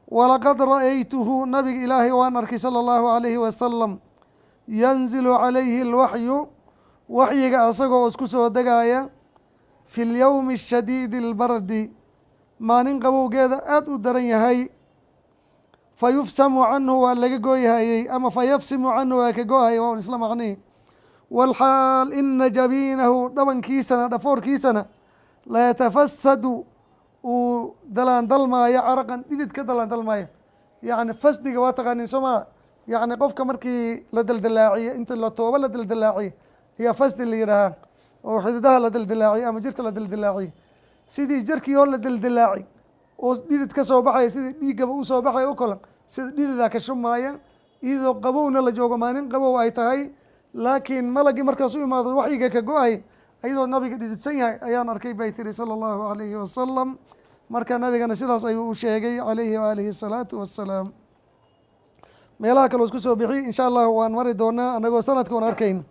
walaqad ra'aytuhu, nabiga Ilaahay waan arkay, sala allahu alayhi wasalam, yanzilu calayhi alwaxyu, waxyiga asagoo isku soo degaaya, fi lyowmi shadiidi albardi, maalin qabowgeeda aada u daran yahay. Fayufsamu canhu, waa laga gooyhayey, ama fayafsimu canhu, waa ka go-haya, waa un isla macnihi. Walxaal ina jabiinahu, dhabankiisana, dhafoorkiisana, layatafasadu, uu dalaandalmaayo, caraqan, dhidid ka dalaandalmaayo. Yacni fasdiga waa taqaanin, soo maa? Yacni qofka markii la daldalaaciyo, inta la toobo la daldalaaciyo ayaa fasdi la yidhaahaa, oo xididaha la daldalaaciyo ama jirka la daldalaaciyo. Sidii jirkii oo la daldalaaci oo dhidid ka soo baxaya, sidii dhiiggaba usoo baxaya u kolan, sida dhididaa ka shumaaya, iyadoo qabowna la joogo, maalin qabow ay tahay. Laakiin malagii markaas u imaado waxyiga ka go-ay iyadoo nabiga dhididsan yahay ayaan arkay, bay tiri, sala allahu alayhi wasalam. Marka nabigana sidaas ayuu u sheegay calayhi waalihi asalaatu wassalaam. Meelaha kaloo isku soo bixiy insha allahu waan mari doonaa anagoo sanadka oon arkayno.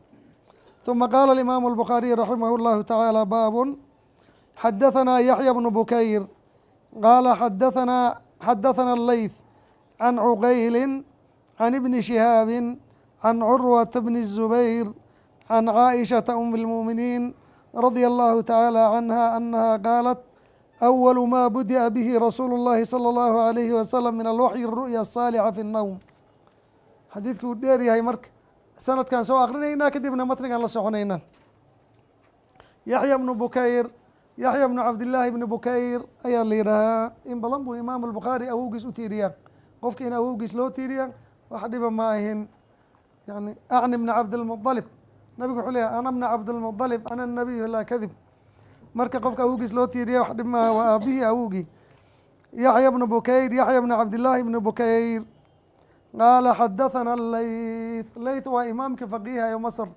ثuma qaala alimaamu الbukhaariy raximah اllahu tacaala: baabun xadaثanaa Yaxya bnu Bukayr qaala xadaثana اleyth. Can Cuqayli, can Ibni Shihaabi, can Curwata bni الZubayr, can Caaishata um اlmu'miniin radia allahu tacaala canha anaha qaalat: أwl ma budiأa bihi rasuulu اllahi salى اllahu عalayhi wasalam min alwaxyi الru'ya الsaalixa fi الnowm. Xadiidku uu dheer yahay, marka sanadkan soo akrinaynaa, kadibna matnigan la soconaynaa. Yaxya bnu Bukayr, Yaxya bnu Cabdillaahi bni Bukayr ayaa la yidhaahaa. In badan buu Imaam Albukhaari awowgiis u tiiriyaa. Qofka in awowgiis loo tiiriya wax dhiba ma ahin. Yani acni bna Cabdilmuطalib, nabigu wuxuu leeyahy: "Ana bna Cabdilmuطalib, ana nabiyu laa kadib." Marka qofka awowgiis loo tiiriya wax dhib maaha, waa aabihii awowgii. Yaxya bnu Bukayr, Yaxya bnu Cabdillaahi bni Bukayr, qaala xadathana Layth. Layth waa imaamka faqiiha ee Masr,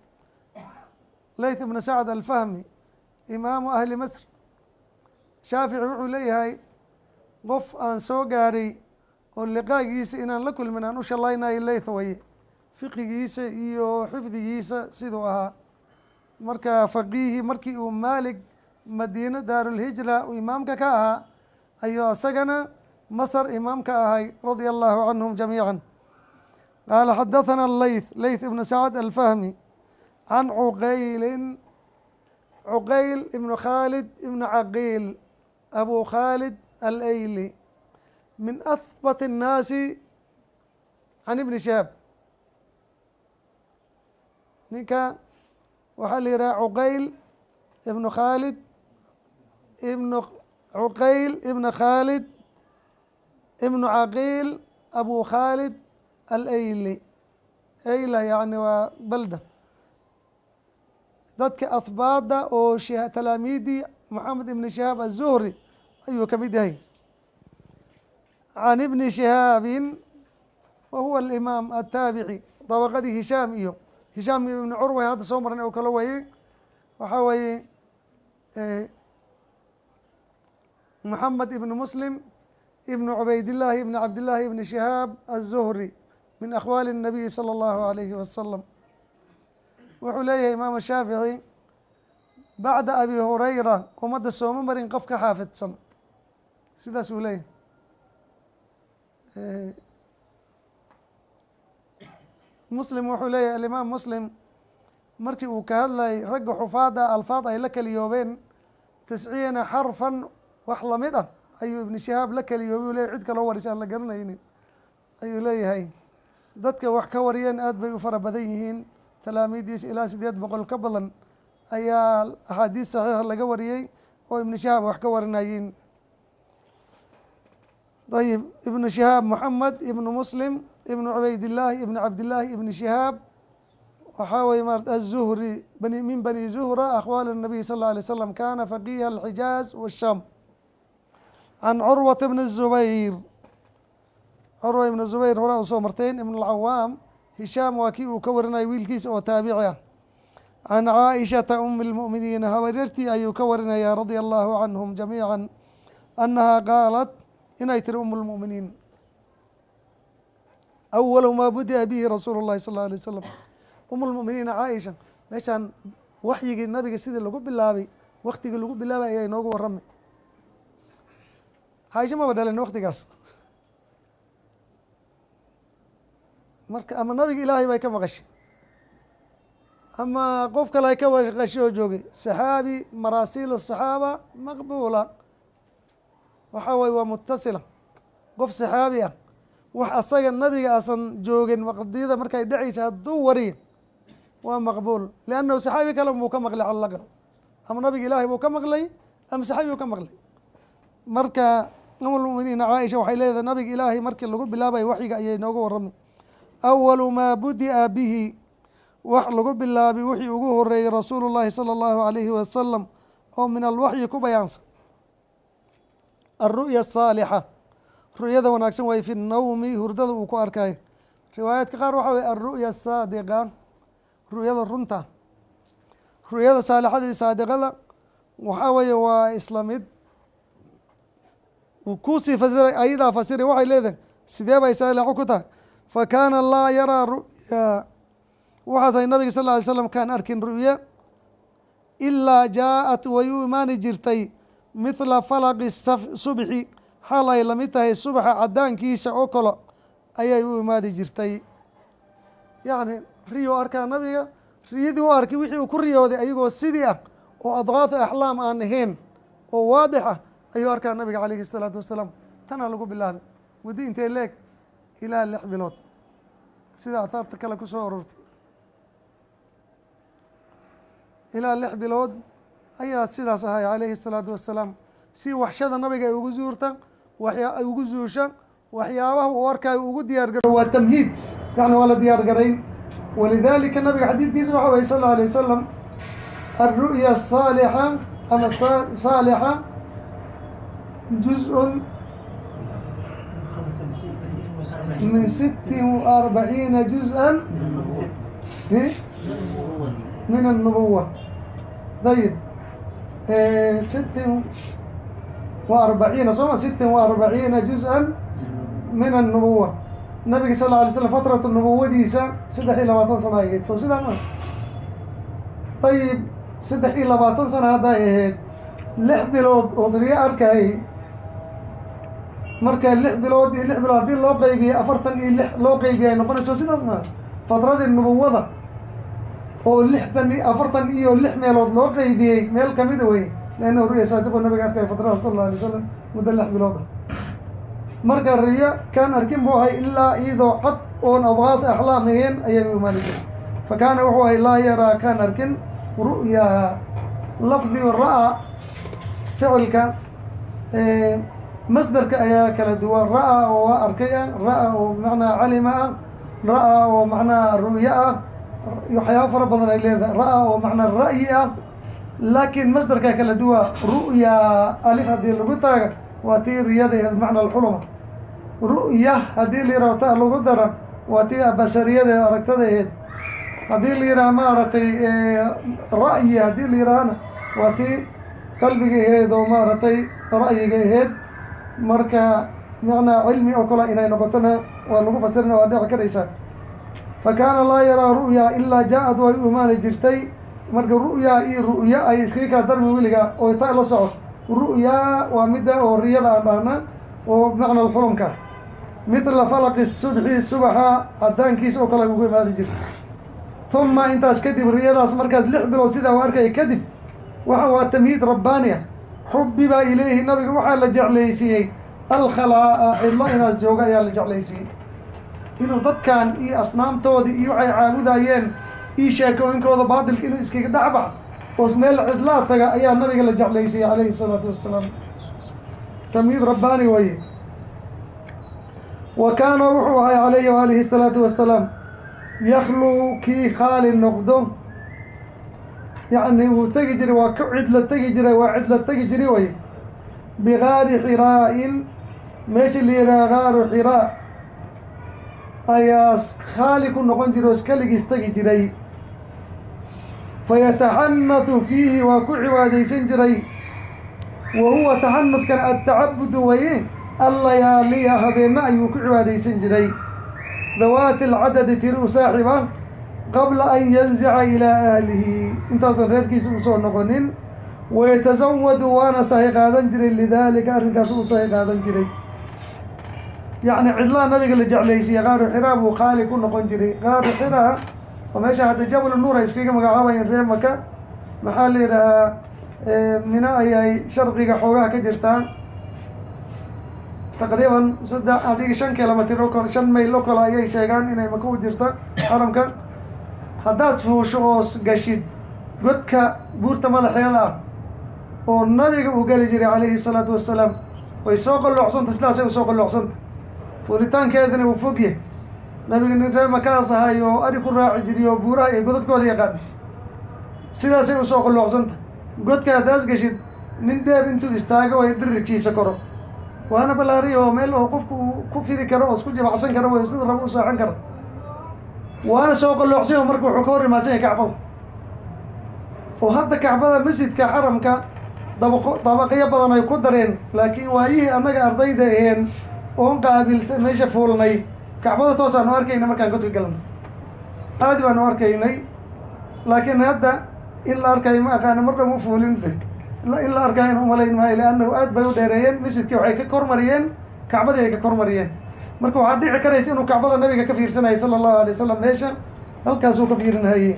Layth ibnu Sacd Alfahmi, imaamu ahli Masr. Shaafici wuxuu leeyahay: qof aan soo gaaray oo liqaagiisa inaan la kulmin aan u shalaynayo Layth waye, fiqigiisa iyo xifdigiisa siduu ahaa. Marka faqiihi markii uu Maalig Madiino Daarulhijra uu imaamka ka ahaa ayuu isagana Masr imaamka ahay, radia allahu canhum jamiica. Qaala xadathana Layth, Layth ibnu Sacd Alfahmi, can Cuqaylin, Cuqayl ibnu Khaalid ibnu Caqiil, Abu Khaalid Alayli, min ahbat الnaasi can Ibni Shihaab. Ninka waxaa la yidhaha Cuqayl ibnu Khaalid ibnu Cuqayl ibnu Khaalid ibnu Caqiil, Abu Khaalid Alayli. Ayla yani waa balda. Dadka ahbaada oo talaamiidii Moxamed ibni Shihaab Aلzuhri ayuu ka mid yahay. Can Ibni Shihaabin, wa huwa alimaam ataabici, dabaqadii Hishaam iyo Hishaam ibni Curwa hadda soo marnay oo kale waye. Waxaa weeye Moxamed ibn Muslim ibn Cubaydillaahi ibn Cabdillaahi ibni Shihaab Aلzuhri, min akhwaali الnabiyi salى اllahu alayhi wasalam. Wuxuu leeyahay Imaam Shaafici: bacda Abi Hurayra ummadda sooma marin qof ka xaafidsan. Sidaas uu leeyahay. Muslim wuxuu leeyahay, Alimaam Muslim markii uu ka hadlayay ragga xufaada alfaad ay la keliyoobeen, 90 xarfan wax lamid ah ayuu Ibni Shihaab la keliyoobay. U leyahy cid kaloo warisa aan la garanaynin ayuu leeyahay. Dadka wax ka wariyeen aad bay u fara badan yihiin. Talaamiidiisa ilaa 800 ka badan ayaa axaadiis saxiixa laga wariyey oo Ibnu Shihaab wax ka warinayeen. Ayib, Ibnu Shihaab Moxamed ibnu Muslim ibnu Cubaydillaahi ibnu Cabdillaahi ibni Shihaab, waxaa weye marat Aلzuhri, min bani Zuhra, akhwaal الnabiy sal اlه alay slam, kana faqiha alxijaaz waالsham. Can Curwata bni الZubayr, Curwa ibn Zubayr horaa usoo marteen, ibn اlcawaam. Hishaam waa kii uu ka warinaya wiilkiisa oo taabici ah. Can Caaishata um اlmu'miniin, habaryartii ayuu ka warinaya, radia allahu canhum jamiica, annaha qaalat, inay tiri um اlmu'miniin: awalu maa budi'a bihi rasuulu اllahi sal اlه alay wasalam. Um lmu'miniina Caaisha meeshaan waxyigii nabiga sidii lagu bilaabay, waktigii lagu bilaabay ayaa inoogu warramay. Caaisha maba dhalin waktigaas marka, ama nabiga Ilaahay bay ka maqashay ama qof kale ay ka maqashay oo joogay saxaabi. Maraasiil asaxaaba maqbuula, waxaa waye waa mutasila. Qof saxaabi ah wax asaga nabiga asan joogin waqdiyada markay dhacaysa hadduu wariyo waa maqbuul, liannahu saxaabi kale buu ka maqlay cala alaqal, ama nabiga Ilaahay buu ka maqlay ama saxaabi buu ka maqlay. Marka umulmuminiina Caaisha waxay leedahay nabiga Ilaahay markii lagu bilaabayo waxyiga ayay nooga warramay. Awalu maa budi'a bihi, wax lagu bilaabay wixii ugu horeeyey rasuulu llahi sala allahu alayhi wasalam oo min alwaxyi ku bayaansan, alru'ya asaalixa, ru'yada wanaagsan waay, fi nawmi, hurdada uu ku arkayo. Riwaayaadka qaar waxaa weye alru'ya asaadiqa, ru'yada runta. Ru'yada saalixada iyo saadiqada waxaa weeye waa isla mid. Wuu kusii fasiray, ayadaa fasiray. Waxay leedahay: sidee bay saalixo ku tahay? Fa kaana laa yaraa ru'ya, waxaasay nabiga sal ly slam kaan arkin ru'ya ilaa jaaءat, way u imaani jirtay, mithla falaqi subxi, xaal ay lamid tahay subaxa cadaankiisa oo kalo, ayay u imaadi jirtay. Yacni riyo arkaa nabiga, riyadii u arkay wixii uu ku riyooday ayagoo sidii ah oo adqaathu axlaam aan ahayn oo waadix ah ayuu arkaa nabiga calayhi الsalaatu wasalaam. Tanaa lagu bilaabay muddo intee leeg? Ilaa 6 bilood, sida ahaarta kale ku soo aroortay. Ilaa 6 bilood ayaa sidaas ahay calayhi الsalaatu wasalaam, si waxshada nabiga ay ugu zuurta, ay ugu zuusha waxyaabaha uu arkaayo ugu diyaar garo. Waa tamhiid, yani waa la diyaar garayn. Walidaalika nabiga xadiidkiisa waxa waye sal allau alay wasalam: alru'ya asaalixa ama saalixa juz-un min 46 juz-an min الnubuwa. Dayib, 46 sooma, 46 juz-an min الnubuwa. Nabiga sal lla alay slam fatratu nubuwadiisa 23 sana ay ahayd, soo sidaa ma? Ayib, 23 sana hadday ahayd, 6 bilood oo riyo arkayay, marka 6 bilood iyo 6 bilood haddii loo qeybiye, 46 loo qeybiye ay noqonayso, sidaas ma? Fatradii nubuwada oo 60 iyo 46 meelood loo qeybiyey meel kamida wey, leannahu ru'ya saadiqu nabiga arkaya fatrada sal alla alay wasalam muddo 6 bilood ah. Marka riyo kaan arkin buu ahay ilaa iyadoo cad oon adqaas axlaam ahayn ayay u imaani jirtay. Fa kaana wuxuu ahay laa yaraa kaan arkin ru'yaa. Lafdigu ra'aa ficilka masderka ayaa kala duwan. Ra'aa oo waa arkay ah, ra'aa oo macnaa calima ah, ra'aa oo macnaa ru'yo ah, waxyaaba fara badan ay leedahay. Ra'aa oo macnaa ra'yi ah, laakiin masderkaa kala duwa. Ru'yaa alif haddii lagu taaga waa tii riyada bimacna alxuluma. Ru'ya haddii la yiraho ta lagu dara waa tii basariyada aragtada ahayd. Haddii la yiraha maaragtay ra'yi haddii la yirahana waa tii qalbiga ahayd oo maaragtay ra'yiga ahayd. Marka macnaa cilmi oo kale inay noqotona waa lagu fasirina, waa dhici karaysaa. Fa kaana laa yaraa ru'ya ilaa jaa-ad, way u imaani jirtay. Marka ru'yaa iyo ru'ya ay iskaga kaa darmi weliga oo ta la soco. Ru'yaa waa midda oo riyada aan dhahna oo bimacna alxulumka, mithla falaqi subxi, subaxa cadaankiisa oo kale ugu imaadi jirtay. Huma intaas kadib riyadaas markaas 6 bilood sidaa u arkaya kadib, waxa waa tamhiid rabbaani ah. Xubiba ilayhi, nabiga waxaa la jeclaysiiyey alkhalaa'a, cidlo inaas jooga ayaa la jeclaysiiyey, inuu dadkan iyo asnaamtoodii iyo waxay caabudayeen iyo sheekooyinkooda baatilka inuu iskaga dhexbax oos meel cidlaa taga ayaa nabiga la jeclaysiiyey calayhi الsalaatu wassalaam. Tamhiid rabbaani waye. Wa kaana wuxuu ahay calayhi waalihi الsalaatu wassalaam yakhluu kii khaali noqdo, yacni wuu tegi jiray, waa ku cidla tegi jiray, waa cidla tegi jiray way, bigaari xiraa'in, meesha la yidhaha gaaru xiraa ayaa khaali ku noqon jiray oo iskaligiis tegi jiray. Fayataxanathu fiihi, waa ku cibaadaysan jiray. Wa huwa taxanudkan attacabudu waye, allayaaliya habeenna ayuu ku cibaadaysan jiray, dawaati alcadadi tiri u saaxiba, qabla an yanzica ilaa ahlihi, intaasan reerkiisa usoo noqonin. Wayatasawadu, waana sahay qaadan jiray, lidaalika arrinkaas u sahay qaadan jiray. Yacni cidlaa nabiga la jeclaysiiye, qaaru xiraa buu khaali ku noqon jiray. Qaaru xiraa oo meesha hadda Jabal Nuur ay iskaga magacaabayeen reer Maka, maxaa la yidhahaa, Mino ayay sharqiga xoogaha ka jirtaa, taqriiban 3 adiga 5 kilomitr oo kale, 5 mayl oo kale ayay sheegaan inay Maka u jirta xaramka. Haddaad fuusho oos gashid godka buurta madaxeeda ah oo nabiga uu geli jiray calayhi salaatu wassalaam, way soo qalloocsanta, sidaasay usoo qalloocsanta, fuulitaankeedana wuu fogyahay. Nabiga nin reer Makaas ahay oo ari ku raaci jiray oo buuraha iyo godadkooda yaqaan, sidaasay usoo qalloocsanta. Godka haddaas gashid, nin dheer intuu istaago way dhirirkiisa koro, waana ballaariya oo meel oo qofku uu ku fidi karo oo isku jabacsan karo way, sida rabo u saaxan karo, waana soo qalloocsan. Marka wuxuu ka hor imaadsan yahay Kacbada, oo hadda Kacbada masjidka xaramka dabaqo dabaqyo badan ay ku dareen, laakiin waayihii annaga ardayda aheen oon qaabilsan meesha fuulnay, Kacbada toosaanu arkayna markaan godka galnay, aad baanu arkaynay. Laakiin hadda in la arkayo ma aqaano, mar dhan u fuulin in la arkayana umalayn maayo, liannahu aad bay u dheereeyeen masjidkii, waxay ka kormariyeen Kacbadii ay ka kormariyeen. Marka waxaa dhici karaysa inuu Kacbada nabiga ka fiirsanayay sala allahu alay wasalam, meesha halkaasuu ka fiirinhayey.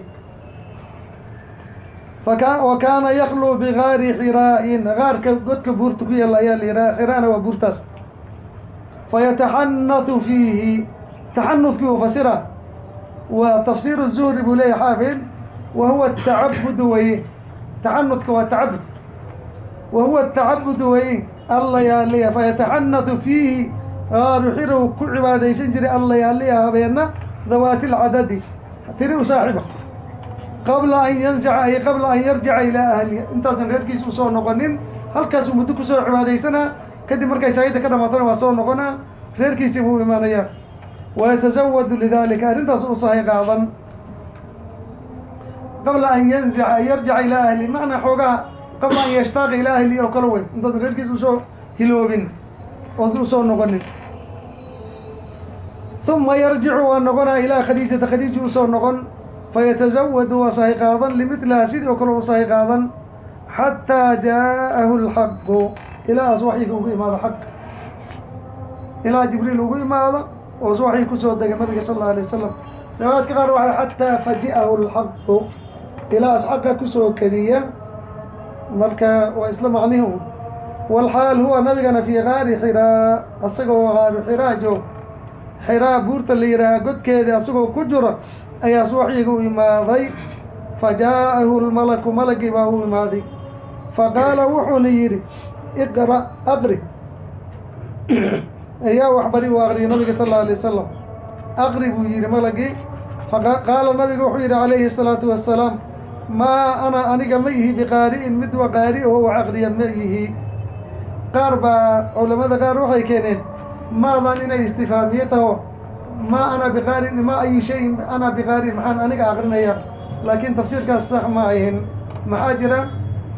Wa kaana yakluu bigaari xiraa'in, gaarka godka buurta ku yaalla ayaa la yidhaha, xiraana waa buurtaas. Fayataxanathu fiihi, taxanudkii uu fasira waa tafsiir zuhri buu leeyahy xaafid, wa huwa atacabudu weye. Taxanudka waa tacabud, wa huwa atacabudu weye alla yaaliya. Fayataxanathu fiihi, gaaru xirow ku cibaadaysan jiray alla yaaliya habeenna dawaati lcadadi, tiri u saaxiba, qabla an yanzica ay qabla an yarjica ilaa ahlihi, intaasan reerkiisa usoo noqonin halkaasuu muddo kusoo cibaadaysanaa. Kadib markay saayidda ka dhamaatana waa soo noqonaa, reerkiisii buu imaanayaa. Wayatasawadu lidalika, arrintaas u sahay qaadan. Qabla an yanzica an yarjica ilaa ahlihi, macnaa xoogaha qabla an yashtaaqa ilaa ahlihi oo kale wey, intaasan reerkiisa usoo hiloobin oosan usoo noqonin. Uma yarjicu, waa noqonaa, ilaa Khadiijata, Khadiija usoo noqon. Fayatasawadu, waa sahay qaadan, limidlihaa, sidii oo kale u sahay qaadan, xataa jaa'ahu alxaqu, ilaas waxyiga ugu imaado, xaq ilaa Jibriil ugu imaado oos waxyi kusoo dega nabiga sal alla alay wasalam. Riwaayadka qaar waxay xataa faji'ahu alxaqu, ilaas xaqa kusoo kadiya. Marka waa isla macnihi un. Walxaal huwa nabigana fii gaari Xiraa, asagoo gaaru Xiraa joog, Xiraa buurta la yidhaaha godkeeda asagoo ku jiro ayaas waxyiga u imaaday. Fa jaa'ahu lmalaku, malagii baa u imaaday. Faqaala, wuxuuna yidhi: iqra', aqri. Ayaa waxbari uu aqriyay nabiga sal alla alay wasalam. Aqri buu yidhi malagii. Faqaala, nabiga wuxuu yidhi calayhi asalaatu wassalaam: maa ana, aniga ma ihi, biqaari'in, mid wa qaari oo wax aqriya ma ihi. Qaar baa culamada qaar waxay keeneen maadan inay istifaamiye taho, maa ana biqaarin, maa ayu shayin ana biqaarin, maxaan aniga aqrinaya. Laakiin tafsiirkaas sax ma ahin. Maxaa jira?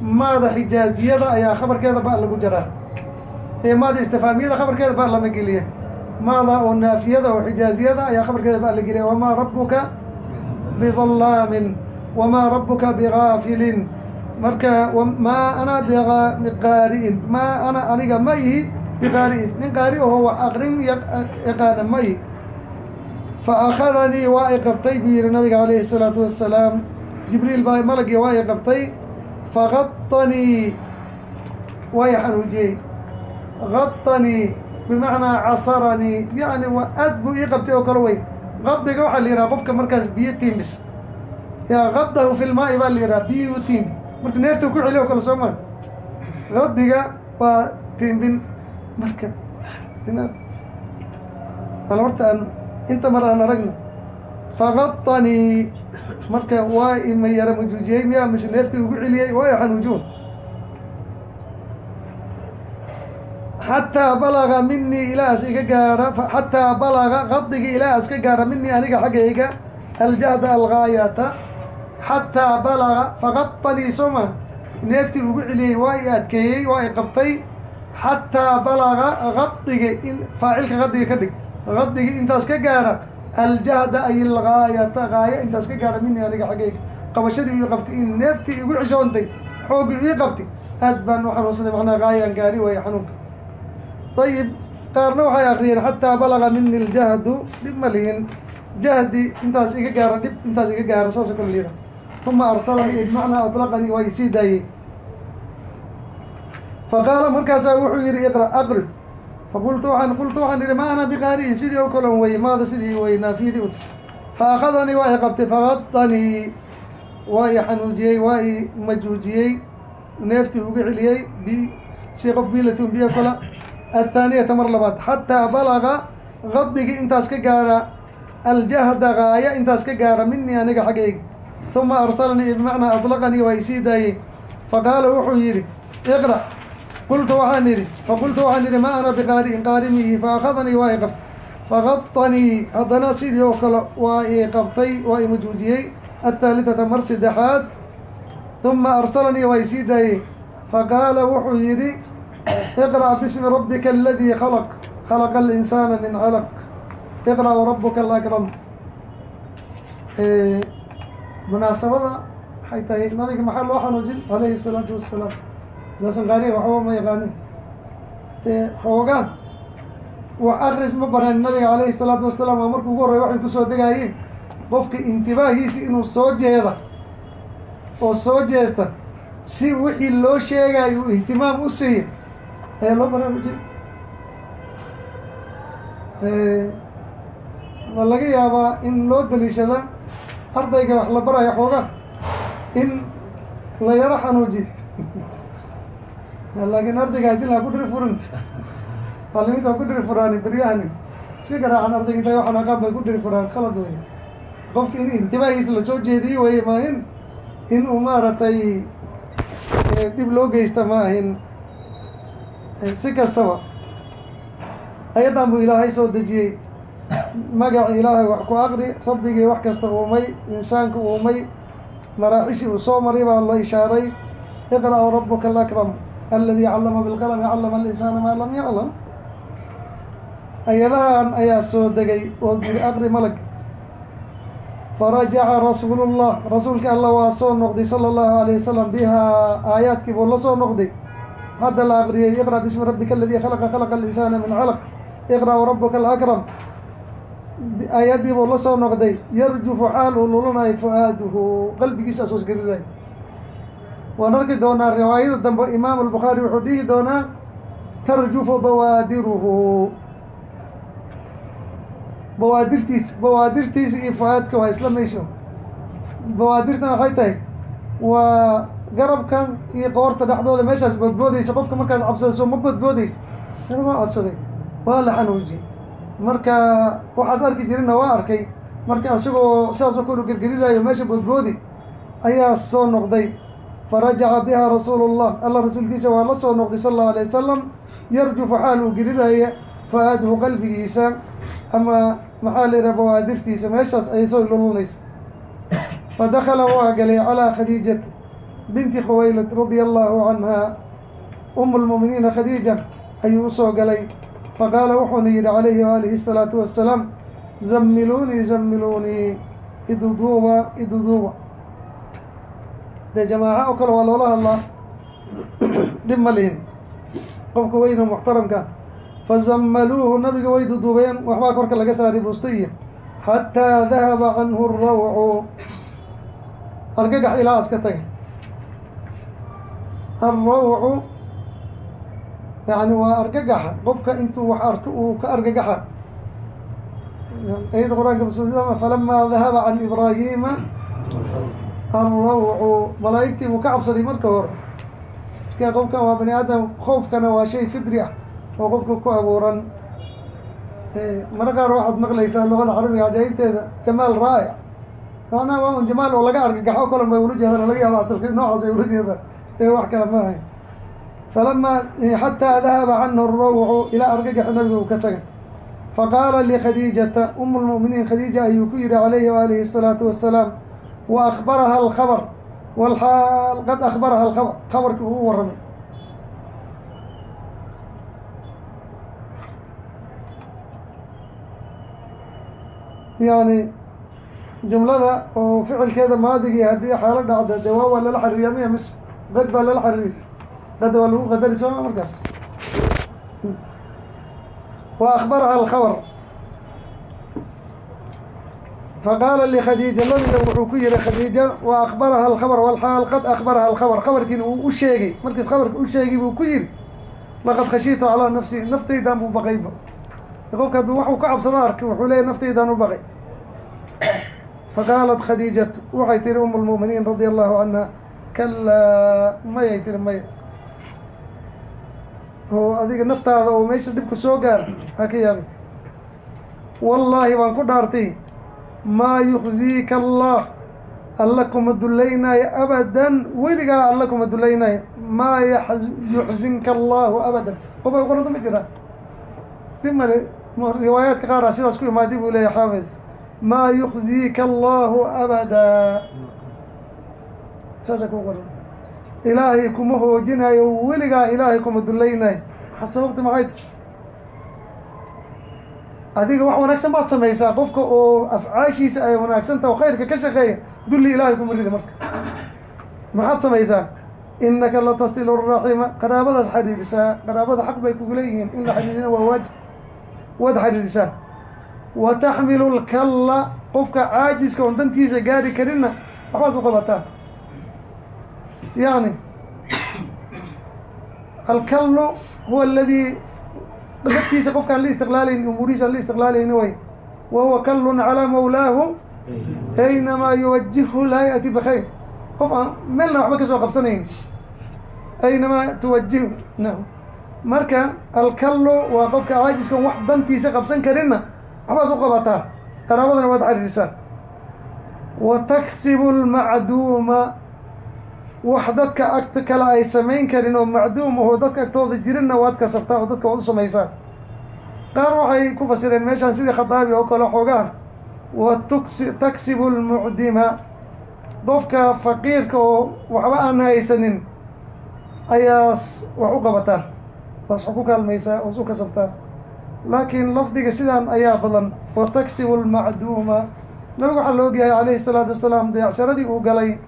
Maada xijaaziyada ayaa khabarkeeda ba lagu jaraa ee maada istifaamiyada khabarkeeda ba lama geliya. Maada oo naafiyada oo xijaaziyada ayaa khabarkeeda ba la geliya. Wamaa rabbuka bidallaamin, wamaa rabbuka bigaafilin. Marka maa ana biqaari'in, maa ana, aniga ma ihi, biqaari'in, nin qaari aho wax aqrin yaqaana ma ihi. Fa akhadanii, waa i qabtay buu yihi nabiga calayhi الsalaatu wassalaam. Jibriil baa malagii waa i qabtay. Faqadanii, waa i xanuujiyey. Qadanii bimacnaa casaranii, yacni waa aad buu ii qabtay oo kale wey. Qadiga waxaa la yidhaha qofka markaas biyo tiimbis, yaa qadahu fi lmaa'i baa la yidhaha, biyihii u tiimbi marka neefta ku celiyo o kale soo maa. Qadiga waa tiimbin. Marka bal horta aan inta mar aan aragno. Faqadanii, marka waa ima yara majuujiyey miyaa mise neeftii ugu celiyey, waa i xanuujiun. Xataa balaga minii, ilaas iga gaara, xataa balaga, qadigi ilaas ka gaara, minii, aniga xaggayga, aljahda algaayata. Xataa balaga faqadanii, soo ma neeftii ugu celiyey, waa i adkeeyey, waa i qabtay. Xataa balaga, qadiga in faacilka qadiga ka dhig, qadigi intaas ka gaara, aljahda ay algaayata, gaaya intaas ka gaara, minii, aniga xaggayga, qabashadii ii qabtay in neeftii igu cishoontay, xooggii ii qabtay, aad baan u xanuunsaday, macnaha gaayaan gaari waaya xanuunka. Ayib, qaarna waxay akriyeen xataa balaga mini aljahdu, dhib ma lihin, jahdi intaas iga gaara, dhib intaas iga gaara, saasoo kale liira. Uma arsalanii bimacnaa aطlaqanii, waa isii daayey. Faqaala, markaasaa wuxuu yihi: iqra', aqri. Faqultu, waxaan qultu, waxaan idhi: ma ana biqaari'in. Sidii oo kalen wey, maada sidii wey naafiyadii. Fa akhadanii, waa i qabtay. Faqadanii, waa i xanuujiyey, waa i majuujiyey, neeftii ugu celiyey bi si qof biilatun biyo kala. Athaaniyata, mar labaad, xataa balaga, qadigii intaas ka gaara, aljahda, gaaya intaas ka gaara, minii, aniga xaggayga. Uma arsalanii bimacnaa aطlaqanii, waa isii daayey. Faqaala, wuxuu yidhi: iqra'. Qultu, waxaan idhi, faqultu, waxaan idhi: ma ana biqaari'in, qaari miihi. Fa akhadanii, waa i qabtay. Faqadanii, haddana sidii oo kale waa ii qabtay, waa i majuujiyey. Athaalitata, mar saddexaad. Uma arsalanii, waa isii daayey. Faqaala, wuxuu yidhi: iqra' bismi rabbika aladii khalaq, khalaqa alinsaana min calaq, iqra' warabuka alakram. Munaasabada waxay tahay, nabiga maxaa loo xanuujin calayhi الsalaatu wassalaam? Daasan qaariga waxba ma yaqaanin dee xoogaan. Wax akris ma banaan nabiga calayhi salaatu wasalaam. Waa markuu ugu horrey waxay kusoo degaayeen qofka intibaahiisa inuu soo jeeda oo soo jeesta si wixii loo sheegayo uu ihtimaam u siiyo ayaa loo baraarujin. Ma laga yaabaa in loo daliishada ardayga wax la barayo xoogaa in la yaro xanuujiyo, laakiin ardayga haddii laa ku dhiri furin, macalimiinta waa ku dhiri furaani beryahani iska garaacan ardayga intay waxaan aqaan bay ku dhiri furaan. Khalad wey. Qofka in intibaahiisa lasoo jeediyo weye, ma in uu maaragtay dhib loo geysta ma ahin. Si kastaba ayaddan buu Ilaahay soo dejiyey: magaci Ilaahay wax ku aqri, rabbigii wax kasta uumay, insaanka uumay, maraaxishii uu soo maray baa loo ishaaray. Iqra' rabuka alakram aladi callama bilqalami, callama alinsaana maa lam yaclam. Ayadahan ayaa soo degay oo jiri aqri malag. Farajaca rasuulullah, rasuulka Alla waa soo noqday sala allahu alayh wasalam, bihaa aayaadkii buu la soo noqday hadda la aqriyay: iqra' bismi rabbika aladii khalaqa, khalaqa alinsaana min calaq, iqra' warabuka alakram. Aayaddii buu la soo noqday yarjufu xaal uu lulanayo fu'aaduhu, qalbigiisa asoos gariray. Waan arki doonaa riwaayada dambe, Imaam Albukhaari wuxuu dhihi doonaa tarjufu bawaadiruhu, bawaadirtiis. Bawaadirtiisa iyo fu-aadka waa isla meesha. Bawaadirtan waxay tahay waa garabkan iyo qoorta dhexdooda meeshaas boodboodaysa. Qofka markaas cabsada soo ma boodboodaysa? Waa cabsaday, waa la xanuujiyey. Marka waxaas arki jirina waa arkay. Marka isagoo sidaasoo kolu gergerinayo meesha boodboodi ayaa soo noqday. Farajaca biha rasuulu llah, Alla rasuulkiisa waa la soo noqday sala allahu alayh wasalam, yarjufu xaal uu gelinaya fu-aaduhu, qalbigiisa ama maxaa la yidhaha bawaadirtiisa meeshaas ayay soo lulunaysa. Fadakala, waa galay calaa Khadiijata binti Khuwaylad radia allahu canha, um lmu'miniina Khadiija ayuu usoo galay. Faqaala, wuxuuna yidhi calayhi waalihi asalaatu wassalaam: zammiluunii, zammiluunii, iduduuba, iduduuba. Dee jamaaco oo kale waa loola hadlaa, dhib ma lihin qofka weyna muxtaramka. Fazammaluuhu, nabiga way duduubeen, waxbaa korka laga saaray busta iyo, xataa dahaba canhu rawcu, argagax ilaa iska taga. Alrawcu yani waa argagaxa qofka intuu wax arko uu ka argagaxa. Ayada Qur-aanka falamaa dahaba can Ibraahiima alrawcu, malaa'igtii buu ka cabsaday marka hore. Marka qofkan waa bani aadam, khoofkana waa shay fidri ah oo qofka ku abuuran. Mara qaar waxaad maqlaysaa luqada carabiga cajaa'ibteeda, jamaal raa'ic, macnaha waa un jamaal oo laga argagaxo kalan bay ula jeedaan, laga yaaba asalka noocaas ay ula jeedaan ee wax kale ma ahayn. Falamaa xataa dahaba canhu arawcu, ilaa argagaxa nabiga uu ka tagay. Faqaala likhadiijata um lmu'miniin, Khadiija ayuu ku yihi calayhi waalihi asalaatu wassalaam, wa akhbaraha alkhabar walxaal qad akhbaraha alkhabar, khabarkii uu u warramay. Yani jumlada oo ficilkeeda maadigii haddii xaalo dhacda dee waa lala xariiriya miya mis qad baa lala xariiriya? Qad waa lagu qadari sooma? Markaas wa akhbaraha alkhabar. Faqaala likhadiija, nabiga wuxuu ku yihi Khadiija, wa akhbaraha alkhabar walxaal qad akhbaraha alkhabar, khabarkiina uu u sheegay. Markiis khabarka u sheegay buu ku yihi: laqad khashiitu calaa nafsi, naftaydan buu baqayba. Qofka hadduu waxuu ka cabsado arkay wuxuu leeyahy naftaydaan u baqay. Faqaalat Khadiijatu, waxay tihi um lmu'miniin radia allahu canha: kalaa, mayay tiri, maya, oo adiga naftaada oo meesha dhibku soo gaar ha ka yaabin. Wallaahi baan ku dhaartay, maa yukhziika allah, Alla kuma dullaynaayo abadan, weligaa Alla kuma dullaynaayo. Maa yuxzinka allahu abadan, qof ay qoranta ma jiraa, dhib male. Riwaayaadka qaaraa sidaas ku imaaday buu leeyahy xaafid: maa yukhziika allahu abadaa, saasa ku qoran. Ilaahay kuma hoojinayo weligaa, Ilaahay kuma dullaynaayo. Waxa sababta maxay tahay? Adiga wax wanaagsan baad samaysaa. Qofka oo afcaashiisa ay wanaagsan taha oo khayrka ka shaqeeya dulli Ilaahay kuma rida. Marka maxaad samaysaa? Inaka latasilu raxima, qaraabadaas xiriirisaa, qaraabada xaq bay kugu leeyihiin, in la xiriirina waa waajib. Waad xiriirisaa. Wa taxmilu lkalla, qofka caajiska oon dantiisa gaari karinna waxbaas u qabataa. Yacni alkallu huwa aladii naftiisa qofkaan la istiqlaalaynin, umuurihiisa aan la istiqlaalayni way. Wa huwa kallun calaa mawlaahu aynamaa yuwajihhu laa ya'ti bikhayr. Qof aan meelna waxba ka soo qabsanayn, aynamaa tuwajihu. Naam. Marka alkallu waa qofka caajiska on wax dantiisa qabsan karinna waxbaas u qabataa, qaraabadana waad xiriirisaa. Wa taksibu lmacduuma, wax dadka agta kale ay samayn karin oo macduum ahoo dadka agtooda jirinna waad kasabtaa oo dadka waad u samaysaa. Qaar waxay ku fasireen meeshaan sidii Khataabi oo kale xoogaan, wa taksibu lmucdima, qofka faqiirka oo waxba aan haysanin ayaas wax u qabataa, waas wax ku kaalmaysaa, waas u kasabtaa. Laakiin lafdiga sidaan ayaa badan, wa taksibu lmacduuma. Nabigu waxaa la ogyahay calayhi salaatu wasalaam beecsharadii uu galay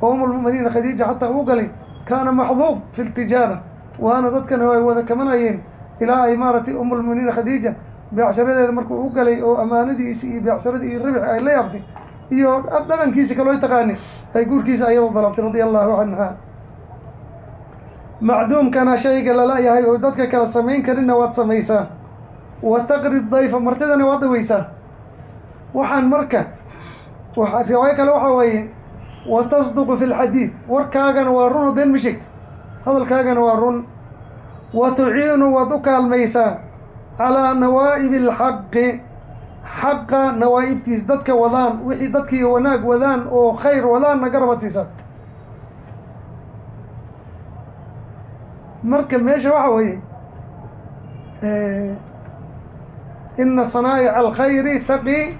oo umulmu'miniina Khadiija xataa uu galay, kaana maxduud fi ltijaara, waana dadkana ay wada kamanayeen ilaa ay maaragtay umulmu'miniina Khadiija beecsaradeeda markuu u galay oo amaanadiisi iyo beecsaradii iyo ribxi ay la yaabtay iyo dhaqankiisi kaloo taqaani ay guurkiisa ayadoo dalabtay radia allahu canha. Macduumkana shayga lala-yahay oo dadka kala samayn karinna waad samaysaa. Wa taqri dayfa, martidana waad dhaweysaa. Waxaan marka riwaayo kale waxaa weeye wa tasduqu fi lxadiid, warkaagana waa run oo been ma sheegta, hadalkaagana waa run. Wa tuciinu, waad u kaalmaysaa calaa nawaa'ibi alxaqi, xaqa nawaa'ibtiis dadka wadaan, wixii dadkii wanaag wadaan oo khayr wadaanna garabaad siisaa. Marka meesha waxa weeye ina sanaa'ica alkhayri taqi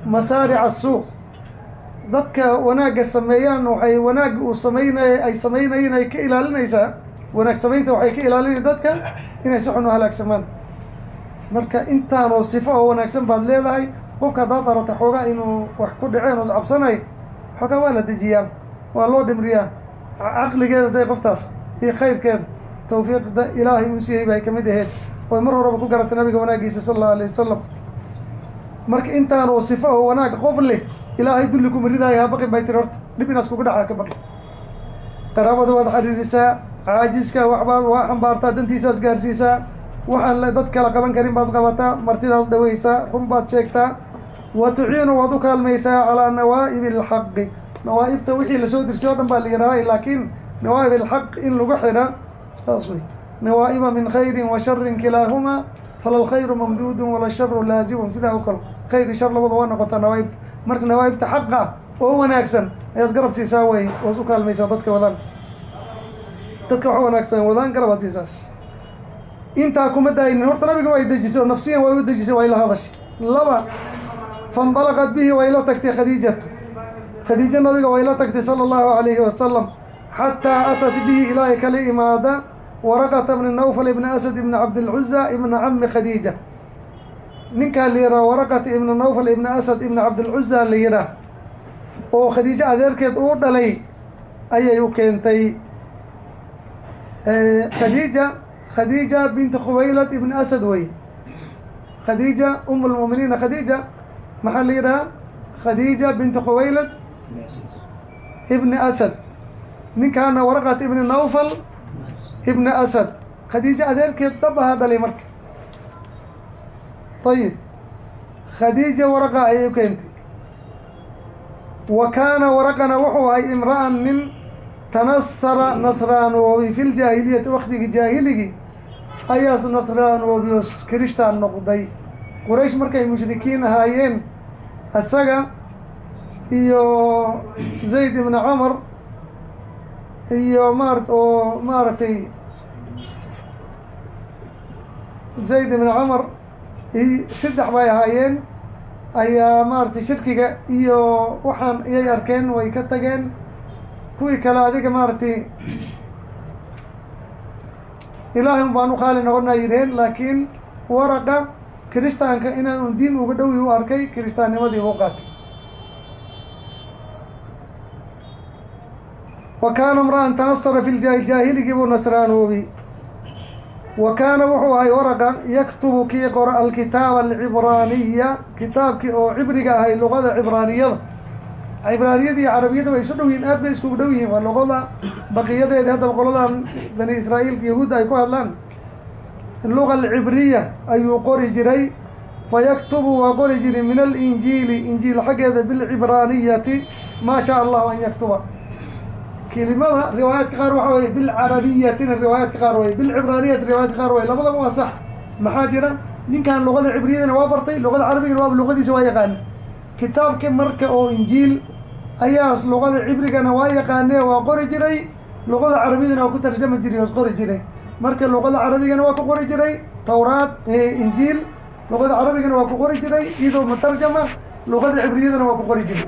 masaarica asuuq. Dadka wanaagga sameeyaan waxay wanaagga uu samaynaya ay samaynayeen ay ka ilaalinaysaa, wanaag samaynta waxay ka ilaalinaya dadka inay si xun u halaagsamaan. Marka intaanoo sifo oo wanaagsan baad leedahay. Qofka haddaad aragta xoogaa inuu wax ku dhaceen oo cabsanayo, xoogaa waa la dejiyaa, waa loo dhimriyaa. Caqligeeda day qoftaas iyo khayrkeeda tawfiiqda Ilaahay uu siiyey bay ka mid ahayd, oy mar horeba ku garatay nabiga wanaaggiisa sala allahu alayh wasalam. Marka intaanoo sifo oo wanaag qof leh Ilaahay dulli kuma ridaayo, ha baqin bay tiri. Horta dhib inaas kugu dhaca ka baqin. Qaraabada waad xiriirisaa, caajiska waxbaad waa xambaartaa, dantiisaas gaarsiisaa, waxaan dad kala qaban karin baad qabataa, martidaas dhaweysaa, run baad sheegtaa. Wa tuciinu, waad u kaalmaysaa calaa nawaa'ibi alxaqi. Nawaa'ibta wixii lasoo dirsay o dhan baa la yidhahay, laakiin nawaa'ib alxaq in lagu xidha saas wey. Nawaa'iba min khayrin wa sharin kilaahumaa fala alkhayru mamduudun wala sharu laazimun, sidaa o kale khayr iyo shar labada waa noqotaa nawaa'ibta. Marka nawaa'ibta xaqa ah oo wanaagsan ayaad garab siisaa wey, waas u kaalmaysaa dadka wadaan, dadka wax wanaagsan wadaan garabaad siisaa. Intaa kuma daaynin horta, nabiga way dejisay oo nafsiyan way u dejisay, way la hadashay. Laba, faindalaqat bihi, way la tagtay Khadiijatu. Khadiijo nabiga way la tagtay sala allahu alayhi wasalam, xataa atat bihi, ilaahay kala imaada Waraqata bni Nawfal ibni Asad ibni Cabdilcuza ibna cami Khadiija. Ninkaa la yihaha Waraqata ibni Nawfal ibni Asad ibni Cabdilcuza la yihaah oo Khadiijo adeerkeed uu dhalay ayay u keentay Khadiija. Khadiija binti Khuwaylad ibni Asad wey. Khadiija um lmu'miniina Khadiija maxaa la yidhahaa? Khadiija binti Khuwaylad ibni Asad. Ninkaana Waraqat ibni Nawfal ibni Asad, Khadiija adeerkeed dhab ahaa dhalay. Marka ayib, Khadiija Waraqa ayay u keentay. Wa kaana Waraqana wuxuu ahay imra'an, nin tanasara, nasraanoobay fi ljaahiliyati, waktigii jaahiligii ayaas nasraanoobi oo kirishtaan noqday. Quraysh markay mushrikiin ahaayeen, isaga iyo Zayd ibni Camar iyo maar oo maaragtay Zayd ibni Camar saddex bay ahaayeen ayaa maaragtay shirkiga iyo waxaan iyay arkeen way ka tageen. Kuwii kale adiga maaragtay Ilaahay un baan u qaali noqonaa yidheen, laakiin Waraqa kiristaanka inaan diin uga dhowi u arkay, kiristaannimadii u qaatay. Wa kaana imra'an tanasara fi ljaahil, jaahiligii buu nasraanoobi. Wa kaana wuxuu ahay Waraqa yaktubu kii qora alkitaaba alcibraaniya, kitaabkii oo cibriga ahay, luqada cibraaniyada. Cibraaniyada iyo carabiyada way isu dhow yihiin, aad bay iskugu dhow yihiin. Waa luqada baqiyadeedi haddaba qoladan Bani Israa'iil, Yahuudda ay ku hadlaan. Luga alcibriya ayuu qori jiray. Fayaktubu waa qori jiray min alinjiili, injiil xaggeeda, bilcibraaniyati maa shaa Allahu an yaktuba. Kelimada riwaayaadka qaar waxa weye bilcarabiyatina, riwaayaadka qaar way bilcibraaniyati, riwaayaadka qaar way. Labadaba waa sax. Maxaa jira? Ninkan luqada cibriyadana waa bartay, luqada carabigana waa luqadiisa waa yaqaana. Kitaabka marka oo injiil ayaas luqada cibrigana waa yaqaanee, waa qori jiray, luqada carabiyadana waa ku tarjami jiray, waas qori jiray. Marka luqada carabigana waa ku qori jiray Tawraat, injiil luqada carabigana waa ku qori jiray iyadoo mutarjama, luqada cibriyadana waa ku qori jiray.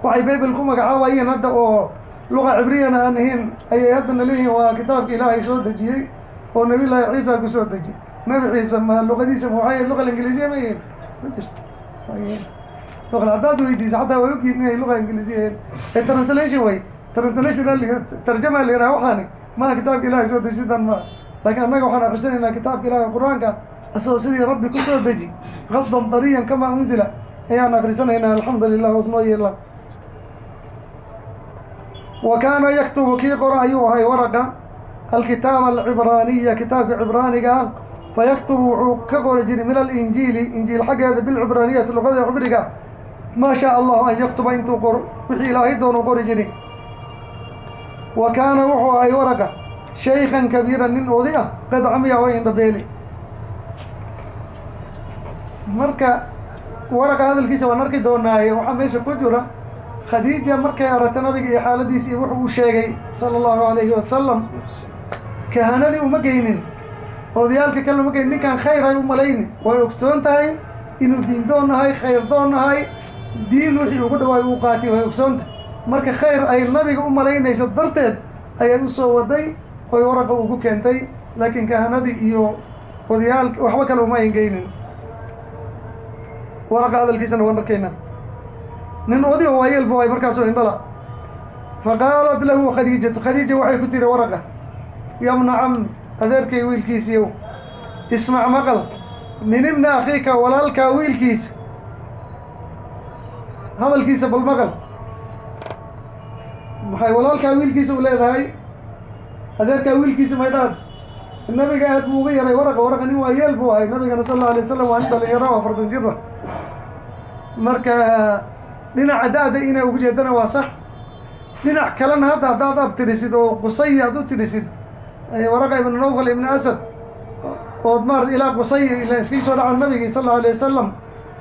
Waxay Bible ku magacaabayeen hadda oo luqa cibriyana aan ahayn ayay haddana leeyihiin waa kitaabka Ilaahay soo dejiyey oo Nabiyullaahi Ciisa ku soo dejiyey. Nabi Ciise ma luqadiisa ma waxay luqa ingiliisiya ma yihiin? Ma jirto luqa. Haddaad weydiiso xataa way ogyihin inay luqa ingiliisiya ahayn ee translation way, translation tarjama la yidhaha. Waxaani maha kitaabka Ilaahay soo dejidan maa, laakiin annaga waxaan akhrisanaynaa kitaabka Ilahay, Qur-aanka, asagoo sidii Rabbi ku soo deji, gadan dariyan kamaa unzila ayaan akhrisanaynaa. Alxamdu lilah, hoos noo yeela. Wa kaana yaktubu kii qora ayuu ahay Waraqa alkitaaba alcibraaniya, kitaabka cibraaniga ah. Fayaktubu wuxuu ka qori jiray min alinjiili, injiil xaggeeda, bilcibraaniyati, luqada cibriga, maa shaa Allahu an yaktuba, intuu qoro wixii Ilaahay doonuu qori jiray. Wa kaana wuxuu ahay Waraqa shaykhan kabiiran, nin oday ah, qad camiya, way indhabeeli. Marka Waraqa hadalkiisa waan arki doonaaye, waxaa meesha ku jira Khadiija markay aragta nabiga iyo xaaladiisa iyo wuxuu u sheegay sala Allahu alayhi wasalam, kahanadii uma geynin, odayaalka kale uma geynin. Ninkan khayr ay u malayni, way ogsoon tahay inuu diin doon nahay, khayr doon nahay, diin wixii ugu dhawaay uu qaatay way ogsoon tahay. Marka khayr ay nabiga u malaynayso darteed ayay usoo waday oy Waraqa ugu keentay, laakiin kahanadii iyo odayaal waxba kale uma ayn geynin. Waraqa hadalkiisana waan arkaynaa. Nin oday oo waayeel bu ay markaasoo indhala. Faqaalat lahu Khadiijatu, Khadiija waxay ku tiri Waraqa: "Yabna cam, adeerkay wiilkiisiiyow, ismac, maqal, min ibni akhiika, walaalkaa wiilkiisa hadalkiisa bal maqal." Maxay walaalkaa wiilkiisa u leedahay? Adeerkaa wiilkiisa may dhaad? Nabiga aad buu uga yaray Waraqa. Waraqa nin waayeel buu ahay, nabigana sal Allahu alay wasalam waa nin dhalinyaro, 40 jira. Marka dhinaca da-da inay ugu jeedana waa sax. Dhinac kalena hadda haddaad ab tirisid oo Qusay aad u tirisid, Waraqa ibnu Nawfal ibnu Asad, ood maarata ilaa Qusay ila iskaga soo dhaca nabigi sal Allahu alayh wasalam,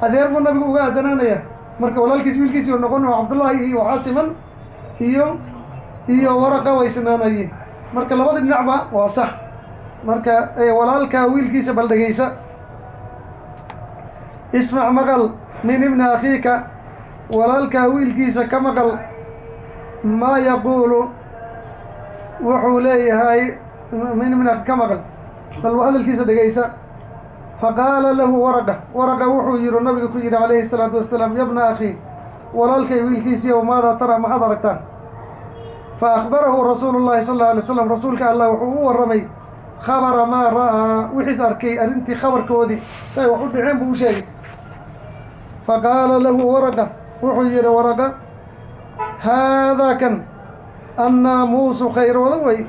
adeer buu nabigu uga addanaanaya. Marka walaalkiis wiilkiisi u noqon oo Cabdullahi iyo waxaa siman iyo Waraqa way sinaanayeen. Marka labada dhinacba waa sax. Marka walaalkaa wiilkiisa bal dhegeysa. Ismac, maqal, min ibni akhiika, walaalkaa wiilkiisa ka maqal, maa yaquulu, wuxuu leeyahay, min ibni ka maqal, bal hadalkiisa dhegeysa. Faqaala lahu Waraqa, Waraqa wuxuu yihi, nabiga ku yidhi calayhi الsalaatu wasalaam: "Yabna akhii, walaalkay wiilkiisiiyow, maadaa tara, maxaad aragtaan?" Fa akhbarahu rasuulu llahi sal alla alay slam, rasuulka Allah wuxuu u warramay khabara maa ra'aa, wixiis arkay arrintii khabarkoodii, si ay wax u dhaceen buu u sheegay. Faqaala lahu Waraqa, wuxuu yidhi Waraqa: "Haadaa kan annaamuusu, khayrooda wey,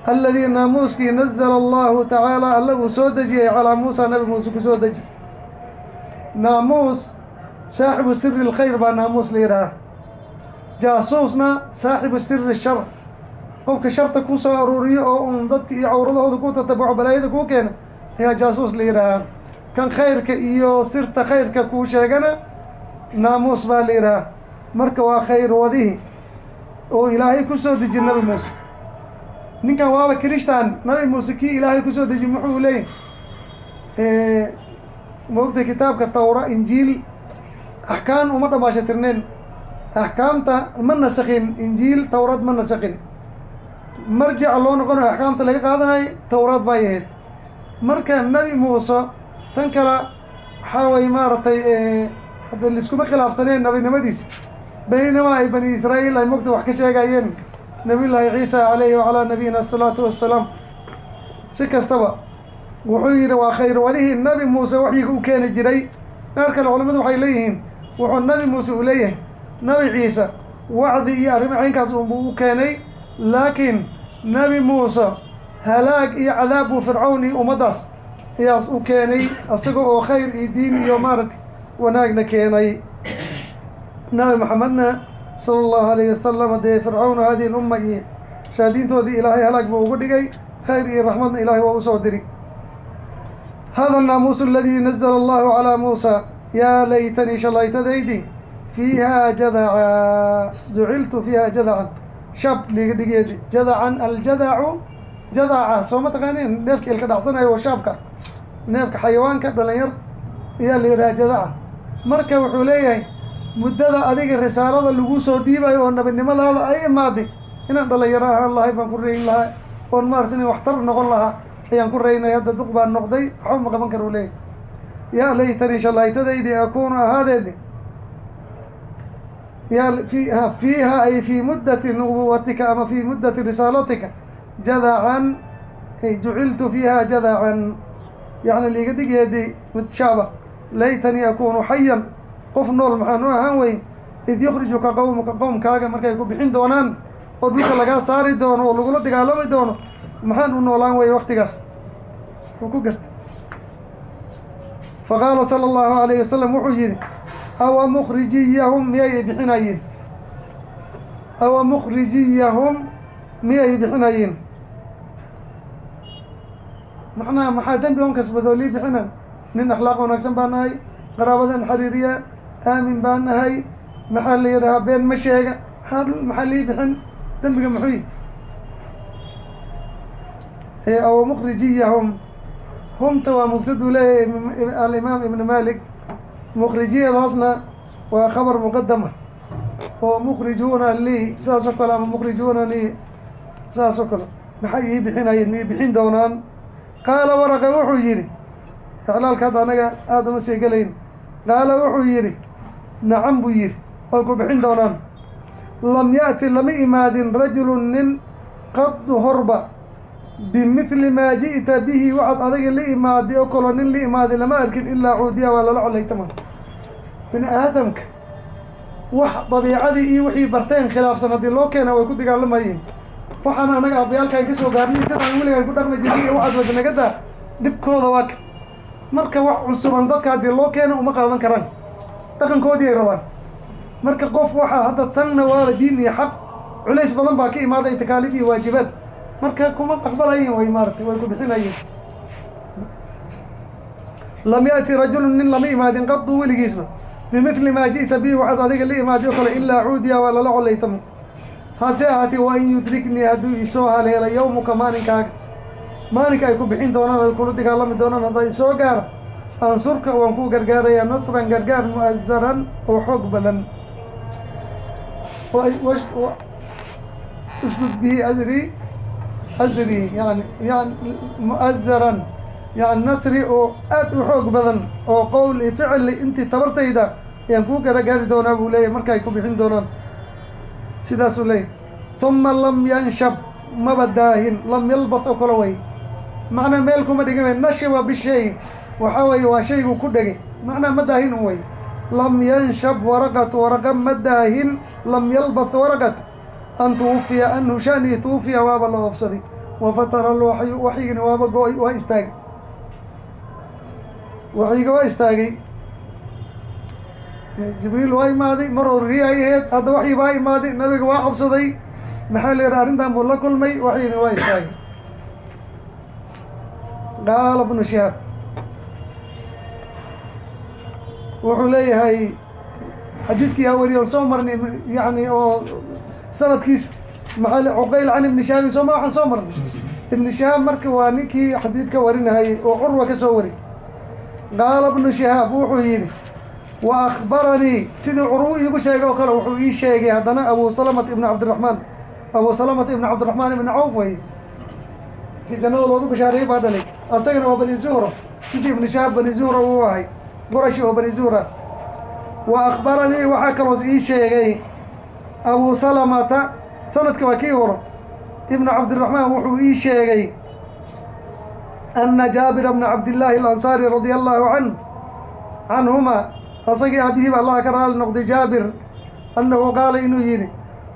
alladii, naamuuskii, nazala Allahu tacaala, alla uu soo dejiyey, calaa Muusa, Nabi Muuse ku soo deji." Naamuus saaxibu siri alkhayr baa naamuus la yidhaaha, jaasuusna saaxibu siri shar, qofka sharta ku soo aruuriyo oo uun dadka iyo cawradahooda ku tatabuco, balaayada kuu keena ayaa jaasuus la yidhaahaa. Kan khayrka iyo sirta khayrka kuu sheegana naamuus baa la yidhahaa. Marka waa khayr wadihi oo Ilaahay ku soo deji Nabi Muuse. Ninkan waaba Kirishtaan, Nabi Muuse kii Ilaahay kusoo deji muxuu leeyahy? Maogtay kitaabka Tawra, Injiil axkaam uma dhamaashatirneen, axkaamta ma nasakhin Injiil, Tawraad ma nasakhin. Marjica loo noqonayo axkaamta laga qaadanayo Tawraad bay ahayd. Marka Nebi Muuse tan kale waxaa way maaragtay hadda laiskuma khilaafsaneen nabinimadiisa, baynama ay Bani Israa'iil ay mogta wax ka sheegayeen Nabiyullaahi Ciisa calayhi wacalaa nabiyina asalaatu wassalaam. Si kastaba wuxuu yidhi waa khayr wadihii Nabi Muuse waxyiga u keeni jiray. Qaar kale culimmadu waxay leeyihiin wuxuu Nabi Muuse uu leeyahay Nabi Ciise wacdi iyo arrimo caynkaas unbuu u keenay, laakiin Nabi Muuse halaag iyo cadaab buu Fircawn iyo ummaddaas ayaas u keenay, isaga oo khayr iyo diin iyo maaragtay wanaagna keenay. Nabi Maxamedna sala allahu alayhi wasalam dee Fircawn hadihi lumma iyo shaadiintoodii Ilaahay halaag buu ugu dhigay, khayr iyo raxmadna Ilaahay waa usoo diri. Hada naamuusu aladii nazala allahu calaa Muusa yaa laytanii shalaytadaydi fiiha jadaca juciltu fiiha jadacan shab liiga dhigeedi jadacan. Aljadacu jadaca soo ma taqaaneen? Neefka ilka dhacsanayo oo shaabka, neefka xayawaanka dhalinyar ayaa la yidhaha jadaca. Marka wuxuu leeyahay muddada adiga risaalada lagu soo dhiibayo oo nabinimadaada ay imaaday inaan dhalinyaro ahaan lahay baan ku reyn lahaa, oon maarata inaan waxtar noqon lahaa ayaan ku reynay. Hadda duq baan noqday, waxba ma qaban kara uu leeyahay. Yaa laytanii shalaytadaydi akuunu ahaadeedi yaa fiiha ay fii muddati nubuwatika ama fii muddati risaalatika jadacan, ay juciltu fiiha jadacan, yacni liiga dhigeedi mid shaaba. Laytanii akuunu xayan, qof nool maxaan u ahaan weyn, id yukhrijuka qowmuka, qowmkaaga markay ku bixin doonaan oo dhulka lagaa saari doono oo lagula dagaalami doono, maxaan u noolaan weye waktigaas wuu ku gartay. Faqaala sala allahu alayhi wasalam wuxuu yidhi awa mukhrijiyahum miyay bixinayiin? Awa mukhrijiyahum miyay bixinayiin? Macnaha maxaa dembi on kasbadoo lii bixinan? Nin akhlaaq wanaagsan baan nahay, qaraabadan xariiriya, aamin baan nahay, maxaa la yidhahaa been ma sheega, maxaa lii bixin? Dembiga muxuu yihi? Awa mukhrijiyahum, humta waa mubtaduu leeyahay alimaam Ibn Malik, mukhrijiyadaasna waa khabar muqadama oo mukhrijuuna lii saas oo kale ama mukhrijuunanii saas oo kale, maxay ii bixinayeen? Miyay bixin doonaan? Qaala Waraqa wuxuu yidhi, iclaalka hadda anaga aada uma sii gelayn. Qaala wuxuu yidhi nacam buu yidhi, way ku bixin doonaan. Lam ya'ti lama imaadin rajulun nin qaddu horba bimithli maa ji'ta bihi, waxaad adiga la imaaday oo kaloo nin la imaaday lama arkin, ilaa cuudiya waa lala colaytama. Bini aadamka wax dabiicadii iyo wixii barteen khilaafsan haddii loo keena way ku dagaalamayeen. Waxaan anaga abayaalkaan kasoo gaarnay intaan weligaan ku dhaqmi jirnay iyo waxaad wadnagadaa dhibkooda waa ka. Marka wax cusuban dadka haddii loo keeno uma qaadan karaan, dhaqankoodii ay rabaan. Marka qof waxaa hadda tanna waaba diin iyo xaq, culays badan baa ka imaaday, takaaliif iyo waajibaad, marka kuma aqbalayin, way maaratay way ku bixinayeen. Lam ya'ti rajulun nin lama imaadin qadu weligiisba bimithli maa ji'ta bihi, waxaas adiga la imaaday oo kale, ilaa cuudiya waa lala colaytamo. Hase ahaatee wa in yudriknii hadduu isoo haleela yowmuka maalinkaaga, maalinka ay ku bixin doonaan ay kula dagaalami doonaan haddaa isoo gaara, ansurka waan ku gargaarayaa nasran gargaar mu'azaran oo xoog badan. Ushdud bihi azri azri yani yani mu'azaran yani nasri oo aad u xoog badan oo qowl iyo ficil intii tabartayda ayaan kuu garagaari doonaa buu leeyahy markaay ku bixin doonaan, sidaasuu leeyahy. Huma lam yanshab maba daahin, lam yalbath oo kale way, macnaa meel kuma dhigin. Nashaba bishay waxaa weeye waa shaygu ku dhegay, macnaa ma daahin un wey. Lam yanshab waraqatu, waraqa ma daahin, lam yalbath waraqat an tuwufiya anhu shanii tuwufiya waaba la oofsaday, wafatara alwaxyu waxyigina waaba go-ay, waa istaagay, waxyiga waa istaagay. Jibriil waa imaaday mar horrii ay ahayd, hadda waxyi baa imaaday, nabiga waa cabsaday, maxaa la yidhaha arrintan buu la kulmay, waxyina waa istaagay. Qaala Ibnu Shihaab wuxuu leeyahay xadiidkii aa wariye on soo marnay, yani oo sanadkiisa maxaa Cuqayl can Ibni Shihaabin sooma waxaan soo marnay. Ibni Shihaab marka waa ninkii xadiidka warinahayay oo Curwa ka soo wari. Qaala Ibnu Shihaab wuxuu yidhi wa akhbaranii, sidii Curwo iigu sheegay oo kale wuxuu ii sheegay haddana Abu Salamat ibnu Cabdiraxmaan, Abu Salamat ibnu Cabdiraxmaan ibni Cawf wey, kii jannada loogu bishaareeyey baa dhalay, asagana waa Bani Zuhra, sidii Ibnu Shihaab Bani Zuhra uu ahay, Qurashi oo Bani Zuhra. Wa akhbaranii waxaa kaloos ii sheegay Abu Salamata, sanadka waa kii horo, ibnu Cabdiraxmaan wuxuu ii sheegay Ana Jaabira bna Cabdillaahi Alansaari radia allahu canhuma, asagii aabihiiba Allah ka raali noqday Jaabir, annahu qaala inuu yidhi,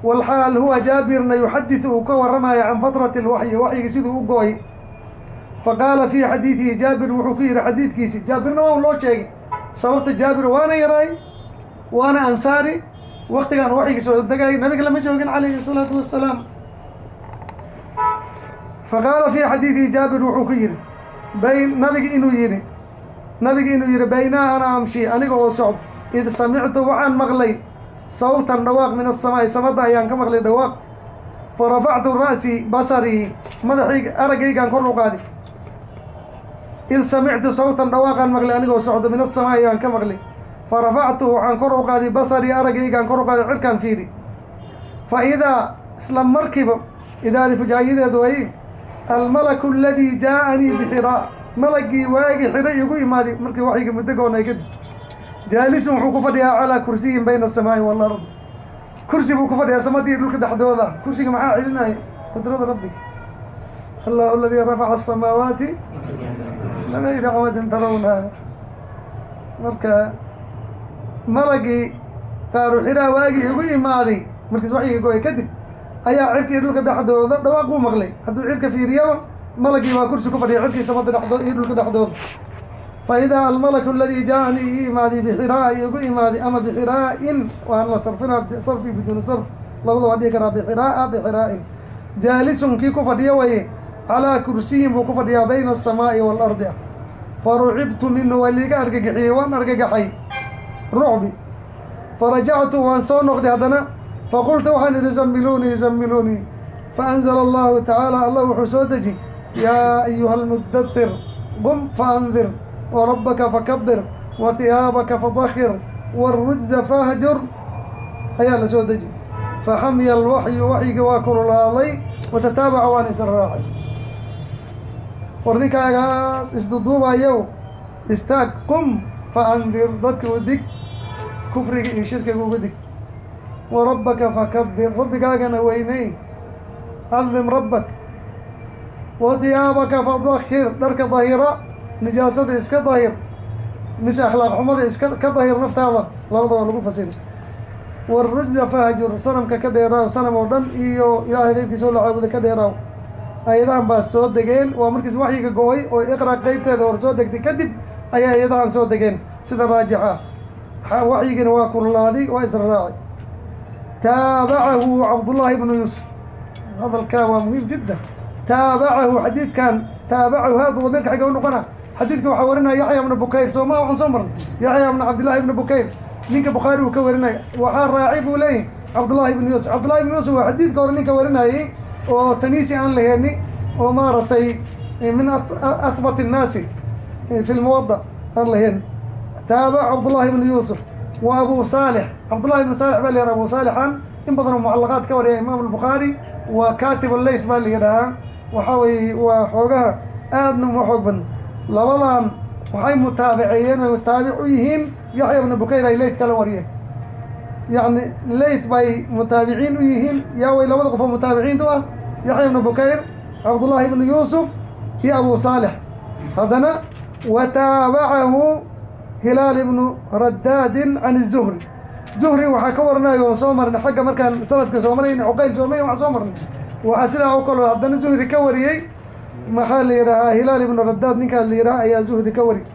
walxaal huwa Jaabirna yuxadisu uu ka warramayo can fatrati alwaxyi, waxyigi siduu u go-ay. Faqaala fii xadiidihi, Jaabir wuxuu ku yidhi xadiidkiisi, Jaabirna waa loo sheegay sababta. Jaabir waana yaraay, waana ansaari, waktigaan waxyigi soo degay nabiga lama joogin calayhi asalaatu wassalaam. Faqaala fii xadiidihi, Jaabir wuxuu ku yidhi bayn nabiga inuu yidhi, nabiga inuu yidhi: baynaa ana amshi, aniga oo socdo, id samictu, waxaan maqlay, sawtan, dhawaaq, min asamaa'i, samada ayaan ka maqlay dhawaaq. Farafactu ra'sii, basarii, madaxayga, araggaygaan kor u qaaday. Id samictu sawtan, dhawaaqaan maqlay anigoo socdo, min asamaa'i ayaan ka maqlay. Farafactu, waxaan kor u qaaday, basarii, araggaygaan kor u qaaday, cirkaan fiiri. Fa idaa, isla markiiba, idaadi fujaayadeedu way, almalaku aladii jaaanii bixiraa, malagii waagi xiro igu imaaday markii waxyiga muddo goonay kadib, jaalisun, wuxuu ku fadhiyaa, calaa kursiyin bayna asamaa'i waalard, kursi buu ku fadhiyaa samadii dhulka dhexdooda. Kursiga maxaa celinaya? Qudrada rabbiga. Allahu aladii rafaca asamaawaati bigayri camadin tarawnaha. Marka malagii qaaru xiraa waagii igu imaaday markiis waxyiga go-ay kadib ayaa cirkii dhulka dhexdooda dhawaaq uu maqlay. Hadduu cirka fiiriyaba, malagii baa kursi ku fadhiya cirkii samada dhexdooda iyo dhulka dhexdooda. Fa idaa almalaku aladii jaaanii, ii imaaday, bixiraa igu imaaday, ama bixiraa'in, waan la sarfinaa, sarfi biduuni sarf labada waa dhihi karaa, bixiraa'a, bixiraa'in, jaalisun, kii ku fadhiya waye, calaa kursiyin buu ku fadhiyaa, bayna asamaa'i waalardi ah. Farucibtu minhu, waa liiga argagixiyey, waan argagaxay, rucbi. Farajactu, waan soo noqday haddana. Faqultu, waxaan idhi: zammiluunii, zammiluunii. Faanzala allahu tacaala, allah wuxuu soo deji: yaa ayuha almudathir qum faandir warabbaka fakabir wahiyaabaka fadahir wاlrujza fahjur ayaa la soo deji. Faxamiya alwaxyu, waxyigii waa kululaaday, watataabaca, waan isra raacay. War ninkaagaas isduduubayow, istaag, qum faandir, dadka u dig, kufriga iyo shirkiga uga dig. Warabbaka fakabir, rabbigaagana weyney, cadim rabbak. Wahiyaabaka fadahir, dharka dahira, nijaasada iska dahir mise akhlaaq xumada iska ka dahir naftaada, labada waa lagu fasiri. Wاlrujza fahjur, sanamka ka dheeraaw, sanam oo dhan iyo ilaahay keyrkiisa oo la caabuda ka dheeraaw. Ayadahan baa soo degeen, waa markiis waxyiga go-ay oo iqra qeybteeda hor soo degtay kadib ayaa ayadahan soo degeen sida raajixa ah. Waxyigina waa kululaaday, waa isra raacay. Taabacahu Cabdullaahi ibnu Yuusuf. Hadalkaa waa muhiim jiddan. Taabacahu xadiidkan, taabacahu haada damiirka xagga u noqona? Xadiidka waxaa warinaya Yaxya ibnu Bukayr, soo ma? Waxaan soo marnay Yaxya ibnu Cabdillahi ibnu Bukayr, ninka Bukhaari uu ka warinaya. Waxaa raacay buu leeyahy Cabdullahi ibnu Yuusuf. Cabdullahi ibnu Yuusuf waa xadiidka hore ninka warinayay oo taniisi aan laheenni oo maaragtay min ahbat innaasi fi lmuwada aan lahayn. Taabac Cabdullahi ibnu Yuusuf wa Abu Saalix. Cabdullahi ibnu Saalix baa la yidhaha. Abu Saalixan in badan oo mucallaqaad ka wariya Imaam Albukhaari, waa kaatib alleyth baa la yidhahaa. Waxaa weeye waa xoogaha aadna uma xoog badna. Labadan waxay mutaabaceeyeen oy taabic u yihiin Yaxya ibnu Bukayr, ay leyth kala wariyeen, yacni leyth bay mutaabiciin u yihiin. Yaa way labada qof oo mutaabiciinta u ah Yaxya ibnu Bukayr? Cabdullaahi ibnu Yuusuf iyo Abu Saalix. Haddana wa taabacahu Hilaal ibnu Raddaadin can الzuhri. Zuhri waxaa ka waranaya oon soo marnay xagga markaan sanadka soo marayna, Cuqayl soomay waxaan soo marnay. Waxaa sidaa oo kaloo haddana Zuhri ka wariyey, maxaa la yidhahaa, Hilaal ibnu Raddaad ninkaa la yidhaha ayaa Zuhri ka wariyey.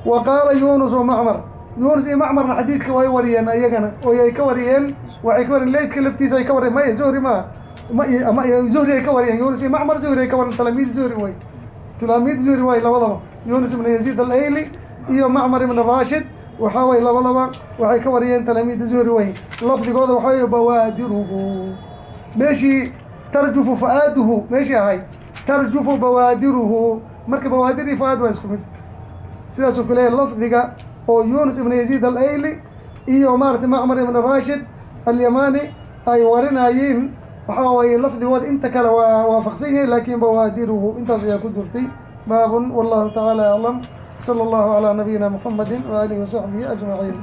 Wa qaala Yunus wa Macmar, Yunus iyo Macmarna xadiidka way wariyeen iyagana, oo ay ka wariyeen, waxay ka wariyeen leydka laftiisa ay ka wariyeen. Maya, Zuhri maaha, ma Zuhri ay ka wariyeen. Yunus iyo Macmar Zuhri ay ka wariyeen, talaamiid Zuhri way, talaamiid Zuhri way labadaba. Yunus ibnu Yaziid al-Ayli iyo Macmar ibn Rashid waxaa way labadaba waxay ka wariyeen talaamiida Zuhri way. Lafdigooda waxaa way bawaadiruhu, meeshii tarjufu fu'aaduhu meeshii ahay tarjufu bawaadiruhu. Marka bawaadir iyo fu'aad waa isku mid, sidaasuu ku leeyahy lafdiga oo Yunus ibn Yaziid al-Ayli iyo maaragtay Macmar ibn Rashid alyamani ay warinayeen. Waxaa waaye lafdigooda inta kale waa waafaqsan yahay, laakiin bawaadiruhu intaas ayaa ku jirtay. Baabun, wallahu tacaala aclam, sala allahu calaa nabiyina muxamadi waaalihi wasaxbihi ajmaciin.